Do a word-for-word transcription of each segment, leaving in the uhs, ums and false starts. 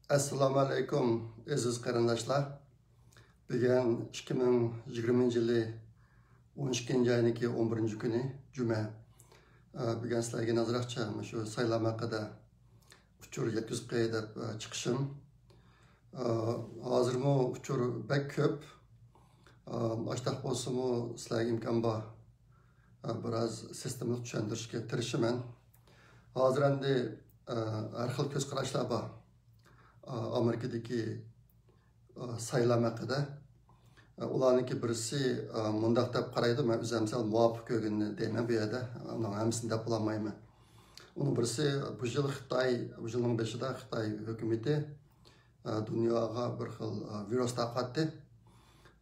ئەسسالامۇ ئەلەيكۇم، ئەزىز قېرىنداشلار. بۈگۈن ئىككى مىڭ يىگىرمىنچى يىلى ئون ئىككىنچى ئاينىڭكى ئون بىرىنچى كۈنى، جۈمە. ئە، بۈگۈن سىلەرگە ئازراقچە مۇشۇ سايلام ھەققىدە ئۇچۇر يەتكۈزۈپ قوياي دەپ، ئە، چىقىشىم. ئە، ھازىرمۇ ئۇچۇر بەك كۆپ. ئە، ئاشتاق بولسىمۇ سىلەرگە ئىمكان بار. ئە، بىراز سىستېمىلىق چۈشەندۈرۈشكە تىرىشىمەن. ھازىر ئەمدى، ئە، ھەر خىل كۆز قاراشلار بار. ئە، ئامېرىكىدىكى، ئە، سايلام ھەققىدە. ئە، ئۇلارنىڭكى بىرسى، ئە، مۇنداق دەپ قارايدۇ، مەن ئۆزۈم سەل مۇۋاپىق كۆرگىنىنى دەيمەن بۇ يەردە. ئۇنىڭ ھەممىسىنى دەپ بولالمايمەن. ئۇنىڭ بىرسى، بۇ يىل خىتاي، بۇ يىلنىڭ بېشىدا خىتاي ھۆكۈمىتى، ئە، دۇنياغا بىر خىل، ئە، ۋىرۇس تارقاتتى.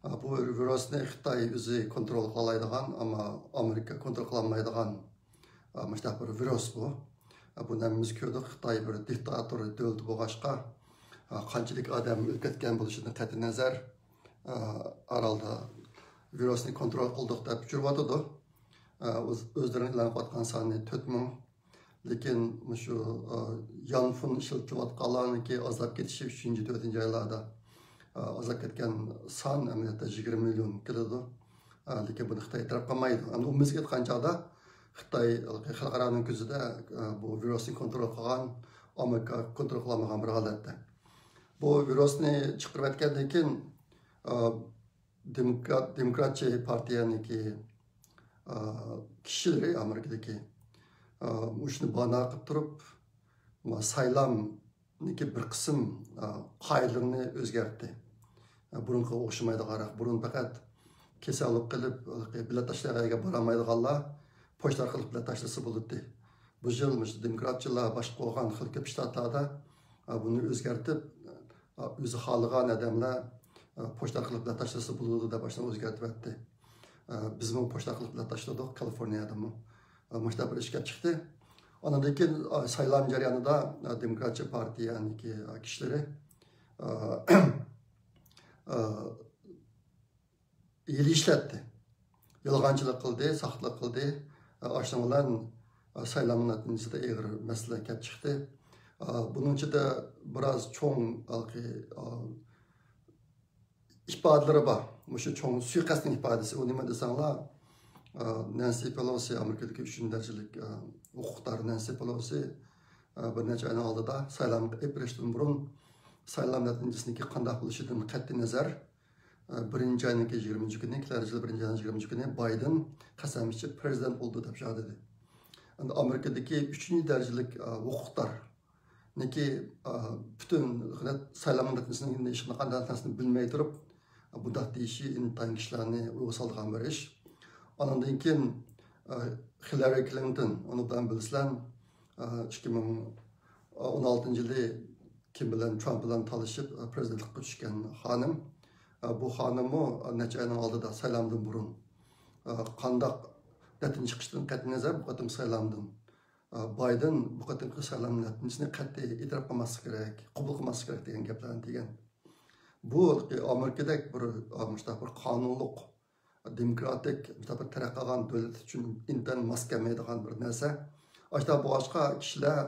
ئە، بۇ ۋىرۇسنى خىتاي ئۆزى كونترول قىلالايدىغان، ئەمما ئامېرىكا كونترول قىلالمايدىغان، ئە، مۇشۇنداق بىر ۋىرۇس بۇ. ئە، بۇنى ھەممىمىز كۆردۇق. خىتاي بىر دىكتاتور دۆلىتى بولغاچقا، ئە، قانچىلىك ئادەم ئۆلۈپ كەتكەن بولۇشىدىن قەتئىينەزەر، ئە، ئارالدا ۋىرۇسنى كونترول قىلدۇق دەپ يۈرۈۋاتىدۇ. ئە، ئۆز-، ئۆزلىرىنىڭ ئېلان قىلىۋاتقان سانى تۆت مىڭ. لېكىن مۇشۇ، ئا، يانفون ئىشلىتىۋاتقانلارنىڭكى ئازلاپ كېتىشى ئۈچىنچى، تۆتىنچى ئايلاردا، ئا، ئازلاپ كەتكەن سان ئەمەلىيەتتە يىگىرمە مىليون كېلىدۇ. ئا، لېكىن بۇنى خىتاي ئېتىراپ قىلمايدۇ. ئەمدى ئومۇميۈزلۈك ئېيتقان چاغدا خىتاي خەلقئارانىڭ كۆزىدە، ئا، بۇ ۋىرۇسنى كونترول قىلغان، ئامېرىكا كونترول قىلالمىغان بىر ھالەتتە. بۇ ۋىرۇسنى چىقىرىۋەتكەندىن كېيىن، ئا، دېموكرات، دېموكراتچى پارتىيەنىڭكى، ئا، كىشىلىرى ئامېرىكىدىكى، ئا، مۇشۇنى باھانە قىلىپ تۇرۇپ، ما-، سايلامنىڭكى بىر قىسىم، ئا، قائىدىلىرىنى ئۆزگەرتتى. ئا، بۇرۇنقىغا ئوخشىمايدىغانراق، بۇرۇن پەقەت كېسەل بولۇپ قېلىپ، بېلەت تاشلىغان يەرگە بارالمايدىغانلار پوچتا ئارقىلىق بېلەت تاشلىسا بولاتتى. بۇ يىل مۇشۇ دېموكراتچىلار باشقۇرغان خېلى كۆپ شتاتلاردا، ئا، بۇنى ئۆزگەرتىپ، ئا، ئۆزى خالىغان ئادەملەر، ئا، پوچتا ئارقىلىق بېلەت تاشلىسا بولىدۇ دەپ ئاشۇنداق ئۆزگەرتىۋەتتى. ئا، بىزمۇ پوچتا ئارقىلىق بېلەت تاشلىدۇق، كالىفورنىيەدىمۇ. ئا، مۇشۇنداق بىر ئىش كېلىپ چىقتى. ئاندىن كېيىن، ئا، سايلام جەريانىدا، ئا، دېموكراتچى پارتىيەنىڭكى، ئا، كىشىلىرى، ئا، ئا، ھىيلە ئىشلەتتى. يالغانچىلىق قىلدى، ساختىلىق قىلدى. ئاشۇنىڭ بىلەن سايلامنىڭ نەتىجىسىدە ئېغىر مەسىلە كەپ چىقتى. بۇنىڭ ئىچىدە بىراز چوڭ ھالقى ئىپادىلىرى بار. مۇشۇ چوڭ سۇيىقەستنىڭ ئىپادىسى. ئۇ نېمە دېسەڭلار، نەنسى پېلوسى، ئامېرىكىدىكى ئۈچىنچى دەرىجىلىك ھوقۇقدار نەنسى پېلوسى بىر نەچچە ئاينىڭ ئالدىدا سايلامغا ئېلىپ بېرىشتىن بۇرۇن سايلام نەتىجىسىنىڭكى قانداق بولۇشىدىن قەتئىي نەزەر، بىرىنچى ئاينىڭكى يىگىرمىنچى كۈنى، كېلەر يىل بىرىنچى ئاينىڭ يىگىرمىنچى كۈنى بايدېن قەسەم ئىچىپ پىرېزىدېنت بولىدۇ دەپ جاكارلىدى. ئەمدى ئامېرىكىدىكى ئۈچىنچى دەرىجىلىك ھوقۇقدارنىڭكى پۈتۈن سايلام نەتىجىسىنىڭ ئىشىنى قانداق نەرسىنى بىلمەي تۇرۇپ بۇنداق دېيىشى ئىنتايىن كىشىلەرنى ئويغا سالىدىغان بىر ئىش. ئانىڭدىن كېيىن، ئە، خىلارى كلىنتون، ئۇنى بىلەن بىلىسىلەر، ئە، ئىككى مىڭ ئون ئالتىنچى يىلى كىم بىلەن، ترامپ بىلەن تالىشىپ، ئە، پىرېزىدېنتلىققا چۈشكەن خانىم. ئە، بۇ خانىممۇ نەچچە ئاينىڭ ئالدىدا سايلامدىن بۇرۇن، ئە، قانداق نەتىجە چىقىشىدىن قەتئىينەزەر، بۇ قېتىمقى سايلامدىن، ئە، بايدېن بۇ قېتىمقى سايلام نەتىجىسىنى قەتئىي ئېتىراپ قىلماسلىقى كېرەك، قوبۇل قىلماسلىقى كېرەك دېگەن گەپلەرنى دېگەن. بۇ ئامېرىكىدەك بىر، ئە، مۇشۇنداق بىر قانۇنلۇق، دېموكراتىك، مۇشۇنداق بىر تەرەققىي قىلغان دۆلەت ئۈچۈن ئىنتايىن ماس كەلمەيدىغان بىر نەرسە. ئاشۇنداق بولغاچقا، كىشىلەر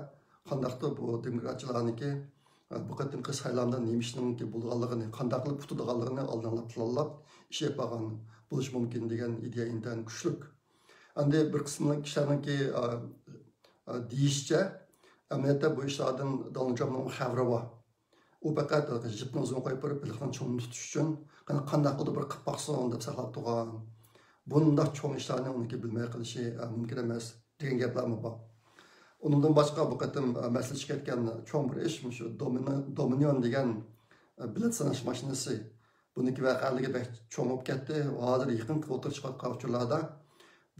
قانداقتۇر بۇ دېموكراتچىلارنىڭكى، ئە، بۇ قېتىمقى سايلامدا نېمە ئىشنىڭكى بولىدىغانلىقىنى، قانداق قىلىپ ئۇتىدىغانلىقىنى ئالدىنلا پىلانلاپ، ئىش ئېلىپ بارغان بولۇشى مۇمكىن دېگەن ئىدىيە ئىنتايىن كۈچلۈك. ئەمدى بىر قىسىم كىشىلەرنىڭكى، ئە، ئە، دېيىشىچە، ئەمەلىيەتتە بۇ ئىشلاردىن دونالد ترامپنىڭ خەۋىرى بار. ئۇ پەقەت يىپنى ئۇزۇن قويۇپ بېرىپ، بېلىقنىڭ چوڭىنى تۇتۇش ئۈچۈن، قېنى قانداق قىلىدۇ، بىر قىلىپ باقسۇن دەپ ساقلاپ تۇرغان. بۇنداق چوڭ ئىشلارنى ئۇنىڭكى بىلمەي قېلىشى، ئە، مۇمكىن ئەمەس دېگەن گەپلەرمۇ بار. ئۇنىڭدىن باشقا بۇ قېتىم، ئە، مەسىلە چىقىپ كەتكەن چوڭ بىر ئىش، مۇشۇ دومىنىيون دېگەن، ئە، بېلەت ساناش ماشىنىسى. بۇنىڭكى ۋەقەلىكى بەك چوڭ بولۇپ كەتتى. ھازىر يېقىنقى ئوتتۇرىغا چىقىۋاتقان ئۇچۇرلاردا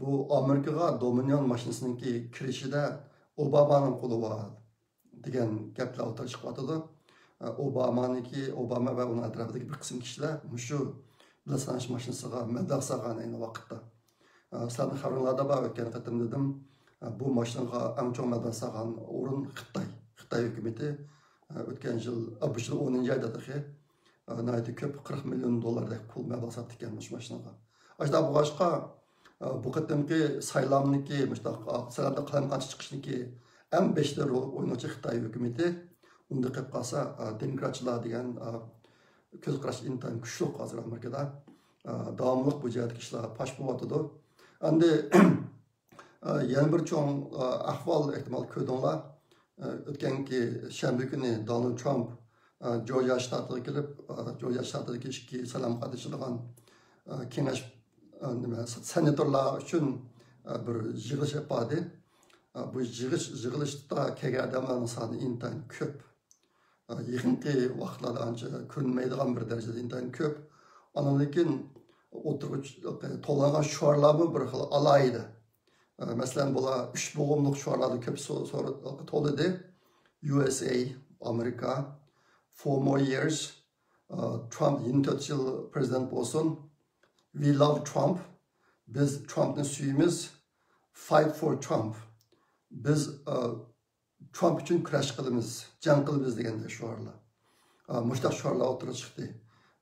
بۇ ئامېرىكىغا دومىنىيون ماشىنىسىنىڭكى كىرىشىدە ئوبامانىڭ قولى بار دېگەن گەپلەر ئوتتۇرىغا چىقىۋاتىدۇ. ئوبامانىڭكى، ئوباما ۋە ئۇنىڭ ئەتراپىدىكى بىر قىسىم كىشىلەر مۇشۇ بېلەت ساناش ماشىنىسىغا مەبلەغ سالغان ئەينى ۋاقىتتا. سىلەرنىڭ خەۋىرىڭلاردا بار، ئۆتكەن قېتىم دېدىم، بۇ ماشىنىغا ئەڭ چوڭ مەبلەغ سالغان ئورۇن خىتاي. خىتاي ھۆكۈمىتى ئۆتكەن يىل، بۇ يىل ئونىنچى ئايدا تېخى ناھايىتى كۆپ، قىرىق مىليون دوللاردەك پۇل مەبلەغ ساپتىكەن مۇشۇ ماشىنىغا. ئاشۇنداق بولغاچقا، بۇ قېتىمقى سايلامنىڭكى، مۇشۇنداق سايلامدا قالايمىقانچىلىق چىقىشنىڭكى ئەڭ بېشىدا رول ئوينىغۇچى خىتاي ھۆكۈمىتى. ئۇنداق قىلىپ قالسا، ئا، دېموكراتچىلار دېگەن، ئا، كۆز قاراش ئىنتايىن كۈچلۈك ھازىر ئامېرىكىدا. ئا، داۋاملىق بۇ جەھەتتىكى ئىشلار پاش بولۇۋاتىدۇ. ئەمدى، ئا، يەنە بىر چوڭ، ئا، ئەھۋال ئېھتىمال كۆردۈڭلار. ئا، ئۆتكەنكى شەنبە كۈنى دونالد ترامپ، ئا، جورجىيا شتاتىغا كېلىپ، ئا، جورجىيا شتاتىدىكى ئىككى سايلام قاتنىشىدىغان، ئا، كېڭەش، ئا، نېمە، سېناتورلار ئۈچۈن، ئا، بىر يىغىلىش ئېلىپ باردى. ئا، بۇ يىغىش، يىغىلىشتا كەلگەن ئادەملەرنىڭ سانى ئىنتايىن كۆپ. ئا، يېقىنقى ۋاقىتلاردا ئانچە كۆرۈنمەيدىغان بىر دەرىجىدە ئىنتايىن كۆپ. ئاندىن كېيىن ئوتتۇرىغا چۈ-، توۋلانغان شوئارلارمۇ بىر خىل ئالاھىدە. ئا، مەسىلەن، بۇلار ئۈچ بوغۇملۇق شوئارلاردا كۆپ سو-، سو-، توۋلىدى. يۇ ئېس ئەي، ئامېرىكا، four more years، ئا، ترامپ يەنە تۆت يىل پرېزىدېنت بولسۇن، We love Trump، بىز ترامپنى سۆيىمىز، Fight for Trump، بىز، ئا، ترامپ ئۈچۈن كۈرەش قىلىمىز، جەڭ قىلىمىز دېگەندەك شوئارلار. ئا، مۇشۇنداق شوئارلار ئوتتۇرىغا چىقتى.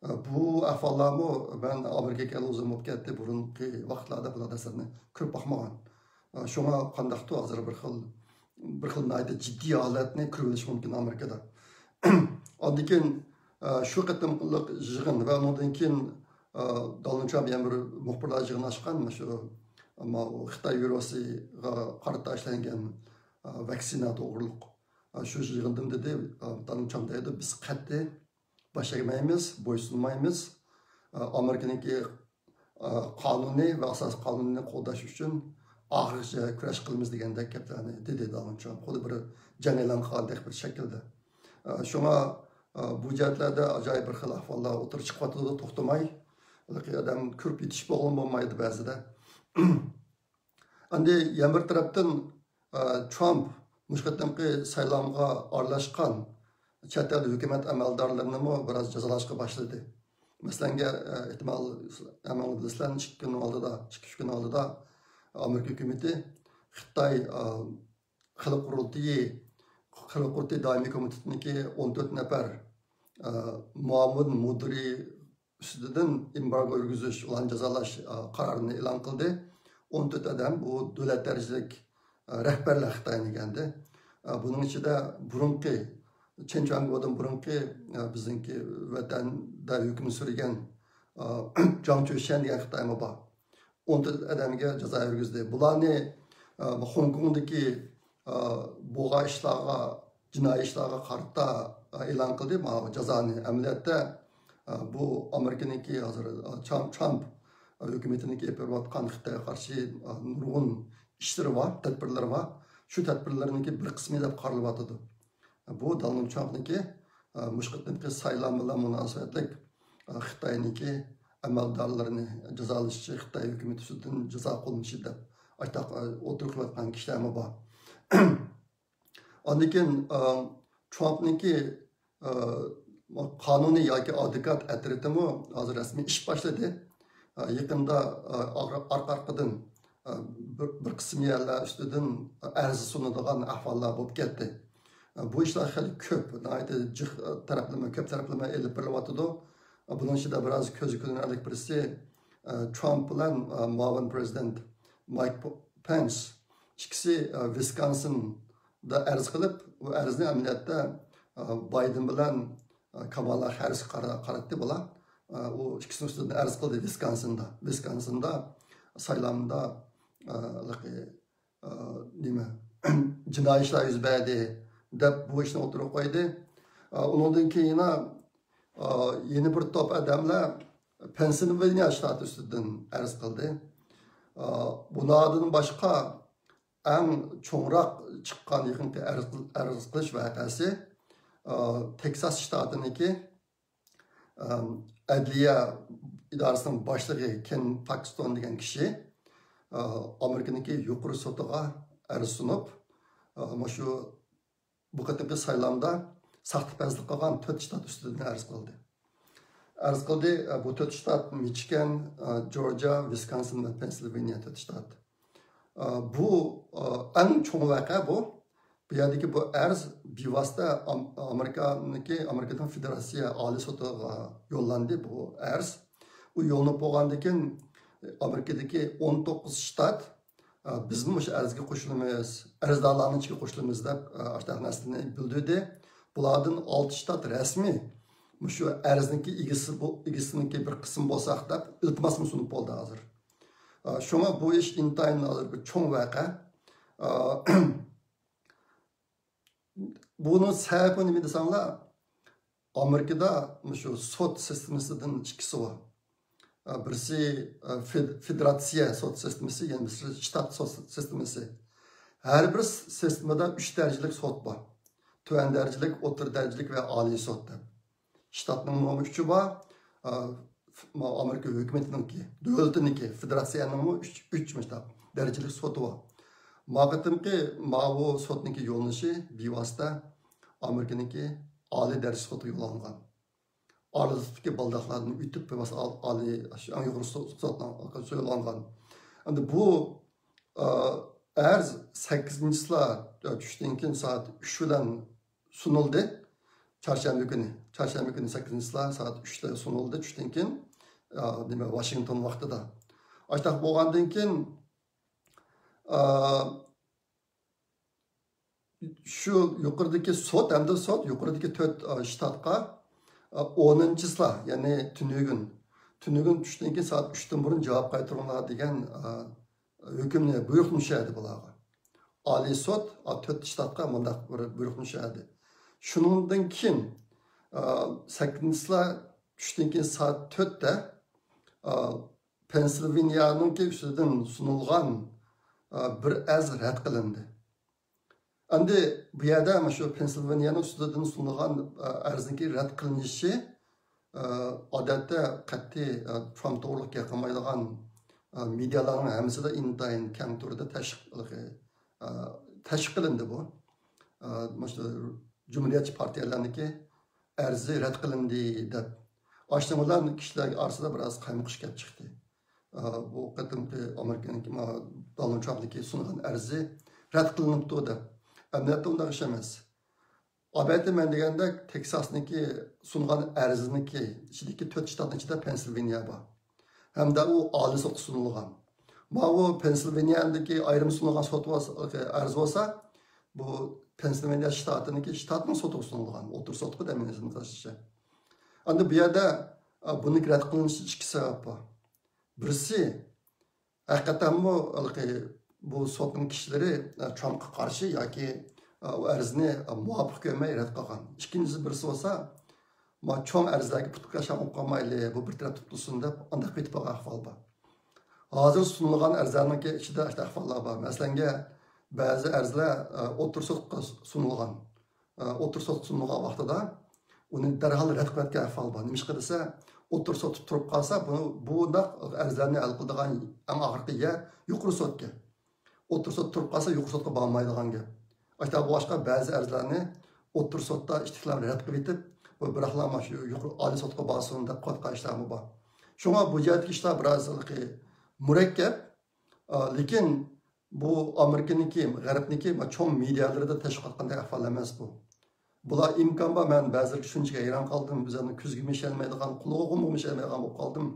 ئا، بۇ ئەھۋاللارمۇ مەن ئامېرىكىغا كەلگىلى ئۇزۇن بولۇپ كەتتى، بۇرۇنقى ۋاقىتلاردا بۇنداق نەرسىلەرنى كۆرۈپ باقمىغان. ئا، شۇڭا قانداقتۇ ھازىر بىر خىل، بىر خىل ناھايىتى جىددىي ھالەتنى كۆرۈۋېلىش مۇمكىن ئامېرىكىدا. ئاندىن كېيىن، ئا، شۇ قېتىملىق يىغىن ۋە ئۇنىڭدىن كېيىن، ئا، دونالد ترامپ يەنە بىر مۇخبىرلار يىغىنى ئاچقان، مۇشۇ، ئەمما ئۇ خىتاي ۋىرۇسىغا قارىتا ئىشلەنگەن، ئا، ۋاكسىنا توغرۇلۇق. ئا، شۇ يىغىندىمۇ دېدى، ئا، دونالد ترامپ دەيدۇ، بىز قەتئىي باش ئەگمەيمىز، بويسۇنمايمىز. ئا، ئامېرىكىنىڭكى، ئا، قانۇنى ۋە ئاساسىي قانۇنىنى قوغداش ئۈچۈن ئاخىرغىچە كۈرەش قىلىمىز دېگەندەك گەپلەرنى دېدى دونالد ترامپ. خۇددى بىر جەڭ ئېلان قىلغاندەك بىر شەكىلدە. ئا، شۇڭا، ئا، بۇ جەھەتلەردە ئاجايىپ بىر خىل ئەھۋاللار ئوتتۇرىغا چىقىۋاتىدۇ، توختىماي. ھېلىقى ئادەم كۆرۈپ يېتىشىپ بولغىلى بولمايدۇ بەزىدە. ئەمدى يەنە بىر تەرەپتىن، ئە، ترامپ مۇشۇ قېتىمقى سايلامغا ئارىلاشقان چەت ئەل ھۆكۈمەت ئەمەلدارلىرىنىمۇ بىراز جازالاشقا باشلىدى. مەسىلەنگە، ئە، ئېھتىمال ھەممىڭلار بىلىسىلەر، ئىككى كۈن ئالدىدا، ئىككى، ئۈچ كۈن ئالدىدا ئامېرىكا ھۆكۈمىتى خىتاي، ئە، خەلق قۇرۇلتىيى، خەلق قۇرۇلتىيى دائىمىي كومىتېتىنىڭكى ئون تۆت نەپەر، ئە، مۇئاۋىن مۇدىرى ئۈستىدىن ئېمبارگو يۈرگۈزۈش، ئۇلارنى جازالاش، ئا، قارارىنى ئېلان قىلدى. ئون تۆت ئادەم بۇ دۆلەت دەرىجىلىك، ئا، رەھبەرلەر خىتاينىڭكى ئەمدى. ئا، بۇنىڭ ئىچىدە بۇرۇنقى، چېن چۈەنگودىن بۇرۇنقى، ئا، بىزنىڭكى ۋەتەندە ھۆكۈم سۈرگەن، ئا، جاڭ چۈشيەن دېگەن خىتايمۇ بار. ئون تۆت ئادەمگە جازا يۈرگۈزدى. بۇلارنى، ئا، خوڭكوڭدىكى، ئا، بولغان ئىشلارغا، جىنايى ئىشلارغا قارىتا، ئا، ئېلان قىلدى ماۋۇ جازانى. ئەمەلىيەتتە، ئا، بۇ ئامېرىكىنىڭكى ھازىر، ئا، ترامپ، ترامپ ھۆكۈمىتىنىڭكى ئېلىپ بېرىۋاتقان خىتايغا قارشى، ئا، نۇرغۇن ئىشلىرى بار، تەدبىرلىرى بار. شۇ تەدبىرلىرىنىڭكى بىر قىسمى دەپ قارىلىۋاتىدۇ. بۇ دونالد ترامپنىڭكى، ئە، مۇشۇ قېتىمقى سايلام بىلەن مۇناسىۋەتلىك، ئە، خىتاينىڭكى ئەمەلدارلىرىنى جازالىشى، خىتاي ھۆكۈمىتى ئۈستىدىن جازا قوللىنىشى دەپ ئاشتاق، ئە، ئوتتۇرىغا قويۇۋاتقان كىشىلەرمۇ بار. ئاندىن كېيىن، ئە، ترامپنىڭكى، ئە، قانۇنىي ياكى ئادۋوكات ئەترىتىمۇ ھازىر رەسمىي ئىش باشلىدى. ئە، يېقىندا، ئە، ئارقا-، ئارقا-ئارقىدىن، ئە، بىر، بىر قىسىم يەرلەر ئۈستىدىن ئەرز سۇنىدىغان ئەھۋاللار بولۇپ كەتتى. ئە، بۇ ئىشلار خېلى كۆپ، ناھايىتى جىق، ئە، تەرەپلىمە، كۆپ تەرەپلىمە ئېلىپ بېرىلىۋاتىدۇ. ئە، بۇنىڭ ئىچىدە بىراز كۆزگە كۆرۈنەرلىك بىرسى، ئە، ترامپ بىلەن، ئە، مۇئاۋىن پرېزىدېنت مايك پ-، پېنس ئىككىسى، ئە، ۋىسكونسىندا ئەرز قىلىپ، ئۇ ئەرزنى ئەمەلىيەتتە، ئە، بايدېن بىلەن، ئە، كامالا ھەررىسكە قارا-، قاراتتى بۇلار. ئە، ئۇ ئىككىسىنىڭ ئۈستىدىن ئەرز قىلدى ۋىسكونسىندا. ۋىسكونسىندا سايلامدا، ئە، ھېلىقى، ئە، نېمە، جىنايى ئىشلار يۈز بەردى دەپ بۇ ئىشنى ئوتتۇرىغا قويدى. ئە، ئۇنىڭدىن كېيىن يەنە، ئە، يەنە بىر توپ ئادەملەر پېنسىلۋانىيە شتاتى ئۈستىدىن ئەرز قىلدى. ئە، بۇنىڭدىن باشقا ئەڭ چوڭراق چىققان يېقىنقى ئەرز، ئەرز قىلىش ۋەقەسى، ئە، تېكساس شتاتىنىڭكى، ئە، ئەدلىيە ئىدارىسىنىڭ باشلىقى كېن پاكستون دېگەن كىشى، ئە، ئامېرىكىنىڭكى يۇقىرى سوتىغا ئەرز سۇنۇپ، ئە، مۇشۇ بۇ قېتىمقى سايلامدا ساختىپەزلىك قىلغان تۆت شتات ئۈستىدىن ئەرز قىلدى. ئەرز قىلدى، ئە، بۇ تۆت شتات مىچىگان، ئە، جورجىيە، ۋىسكونسىن ۋە پېنسىلۋانىيە تۆت شتات. ئە، بۇ، ئە، ئەڭ چوڭ ۋەقە بۇ. بۇ يەردىكى بۇ ئەرز بىۋاسىتە ئام-، ئامېرىكانىڭكى، ئامېرىكىنىڭ فېدېراتسىيە ئالىي سوتىغا يوللاندى بۇ ئەرز. ئۇ يوللىنىپ بولغاندىن كېيىن ئامېرىكىدىكى ئون توققۇز شتات، ئە، بىزمۇ مۇشۇ ئەرزگە قوشۇلىمىز، ئەرزدارلارنىڭ ئىچىگە قوشۇلىمىز دەپ، ئە، ئاشۇنداق نەرسىنى بىلدۈردى. بۇلاردىن ئالتە شتات رەسمىي مۇشۇ ئەرزنىڭكى ئىگىسى بو-، ئىگىسىنىڭكى بىر قىسمى بولساق دەپ ئىلتىماسمۇ سۇنۇپ بولدى ھازىر. ئا، شۇڭا بۇ ئىش ئىنتايىن ھازىر بىر چوڭ ۋەقە. ئا، بۇنىڭ سەۋەبى نېمە دېسەڭلار، ئامېرىكىدا مۇشۇ سوت سىستېمىسىدىن ئىككىسى بار. ئا، بىرسى، ئا، فېد-، فېدېراتسىيە سوت سىستېمىسى، يەنە بىرسى شتات سوت سىستېمىسى. ھەر بىر س-، سىستېمىدا ئۈچ دەرىجىلىك سوت بار. تۆۋەن دەرىجىلىك، ئوتتۇرا دەرىجىلىك ۋە ئالىي سوت دەپ. شتاتنىڭمۇ ئۈچى بار. ئا، ف-، ما-، ئامېرىكا ھۆكۈمىتىنىڭكى، دۆلىتىنىڭكى، فېدېراتسىيەنىڭمۇ ئۈچ، ئۈچ مۇشۇنداق دەرىجىلىك سوتى بار. ما قېتىمقى ماۋۇ سوتنىڭكى يوللىنىشى بىۋاسىتە ئامېرىكىنىڭكى ئالىي دەرىجە سوتىغا يوللانغان. ئالىي سوتتىكى بالداقلاردىن ئۆتۈپ، بىۋاسىتە ئال-، ئالىي، شۇ ئەڭ يۇقىرى سو-، سوتنىڭ ئارقىسىغا يوللانغان. ئەمدى بۇ، ئا، ئەرز سەككىزىنچى چىسلا، ئا، چۈشتىن كېيىن سائەت ئۈچ بىلەن سۇنۇلدى. چارشەنبە كۈنى، چارشەنبە كۈنى سەككىزىنچى چىسلا سائەت ئۈچتە سۇنۇلدى، چۈشتىن كېيىن، ئا، نېمە، ۋاشىنگتون ۋاقتىدا. ئاشتاق بولغاندىن كېيىن، ئا، شۇ يۇقىرىدىكى سوت، ئەمدى سوت يۇقىرىدىكى تۆت، ئا، شتاتقا، ئا، ئونىنچى چىسلا، يەنى تۈنۈگۈن، تۈنۈگۈن چۈشتىن كېيىن سائەت ئۈچتىن بۇرۇن جاۋاب قايتۇرۇڭلار دېگەن، ئا، ھۆكۈمنى، بۇيرۇقنى چۈشۈردى بۇلارغا. ئالىي سوت، ئا، تۆت شتاتقا مۇنداق بىر بۇيرۇقنى چۈشۈردى. شۇنىڭدىن كېيىن، ئا، سەككىزىنچى چىسلا چۈشتىن كېيىن سائەت تۆتتە، ئا، پېنسىلۋېنىيانىڭكى ئۈستىدىن سۇنۇلغان، ئا، بىر ئەرز رەت قىلىندى. ئەمدى بۇ يەردە مانا شۇ پېنسىلۋېنىيانىڭ ئۈستىدىن سۇنۇلغان، ئا، ئەرزنىڭكى رەت قىلىنىشى، ئا، ئادەتتە قەتئىي، ئا، ترامپ توغرىلىق گەپ قىلمايدىغان، ئا، مېدىيالارنىڭ ھەممىسىدە ئىنتايىن كەڭ تۈردە تەشۋىق، ئا، تەشۋىق قىلىندى بۇ. ئا، مانا شۇ جۇمھۇرىيەتچى پارتىيەلەرنىڭكى ئەرزى رەت قىلىندى دەپ. ئاشۇنىڭ بىلەن كىشىلەر ئارىسىدا بىر ئاز قايمۇقۇش كەپ چىقتى. ئا، بۇ قېتىمقى ئامېرىكىنىڭكى، ما، دونالد ترامپنىڭكى سۇنغان ئەرزى رەت قىلىنىپتۇ دەپ. ئەمەلىيەتتە ئۇنداق ئىش ئەمەس. ئالبەتتە، مەن دېگەندەك، تېكساسنىڭكى سۇنغان ئەرزىنىڭكى ئىچىدىكى تۆت شتاتنىڭ ئىچىدە پېنسىلۋېنىيە بار. ھەمدە ئۇ ئالىي سوتقا سۇنۇلغان. ماۋۇ پېنسىلۋېنىيەدىكى ئايرىم سۇنۇلغان سوت بولسا، ئەرز بولسا، بۇ پېنسىلۋېنىيە شتاتىنىڭكى، شتاتنىڭ سوتىغا سۇنۇلغان، ئوتتۇرا سوتقا دەمەيسىز قىلىشىچە. ئەمدى بۇ يەردە، ئا، بۇنىڭكى رەت قىلىنىشى ئىككى سەۋەب بار. بىرسى، ھەقىقەتەنمۇ ھېلىقى بۇ سوتنىڭ كىشىلىرى، ئا، ترامپقا قارشى ياكى، ئا، ئۇ ئەرزنى، ئا، مۇۋاپىق كۆرمەي رەت قىلغان. ئىككىنچىسى، بىرسى بولسا، ما چوڭ ئەرزلەرگە پۇتلىكاشاڭ بولۇپ قالمايلى، بۇ بىر تەرەپ تۇتۇلسۇن دەپ ئانداق پېتىپ بارغان ئەھۋال بار. ھازىر سۇنۇلغان ئەرزلەرنىڭكى ئىچىدە ئاشۇنداق ئەھۋاللار بار. مەسىلەنگە، بەزى ئەرزلەر، ئە، ئوتتۇرا سوتقا سۇنۇلغان. ئە، ئوتتۇرا سوتقا سۇنۇلغان ۋاقتىدا ئۇنى دەرھال رەت قىلىۋەتكەن ئەھۋال بار. نېمىشقا دېسە، ئوتتۇرا سوتتا تۇرۇپ قالسا، بۇنى، بۇنداق ئەرزلەرنى ھەل قىلىدىغان ئەڭ ئاخىرقى يەر يۇقىرى سوتكەن. ئوتتۇرا سوتتا تۇرۇپ قالسا، يۇقىرى سوتقا بارمايدىغان گەپ. ئاشۇنداق بولغاچقا، بەزى ئەرزلەرنى ئوتتۇرا سوتتا ئىتتىكلەپ رەت قىلىۋېتىپ، بۇ بىراقلا مانا شۇ يۇقىرى ئالىي سوتقا بارسۇن دەپ قىلىۋاتقان ئىشلارمۇ بار. شۇڭا بۇ جەھەتتىكى ئىشلار بىراز مۇرەككەپ. ئا، لېكىن بۇ ئامېرىكىنىڭكى، غەربنىڭكى چوڭ مېدىيالىرىدا تەشۋىق قىلغان ئەھۋال ئەمەس بۇ. بۇلار ئىمكان بار، مەن بەزىلىرىگە شۇنچىلىك ھەيران قالدىم، ئۆزلىرىنىڭ كۆزىگىمۇ ئىشەنمەيدىغان، قۇلىقىغىمۇ ئىشەنمەيدىغان بولۇپ قالدىم.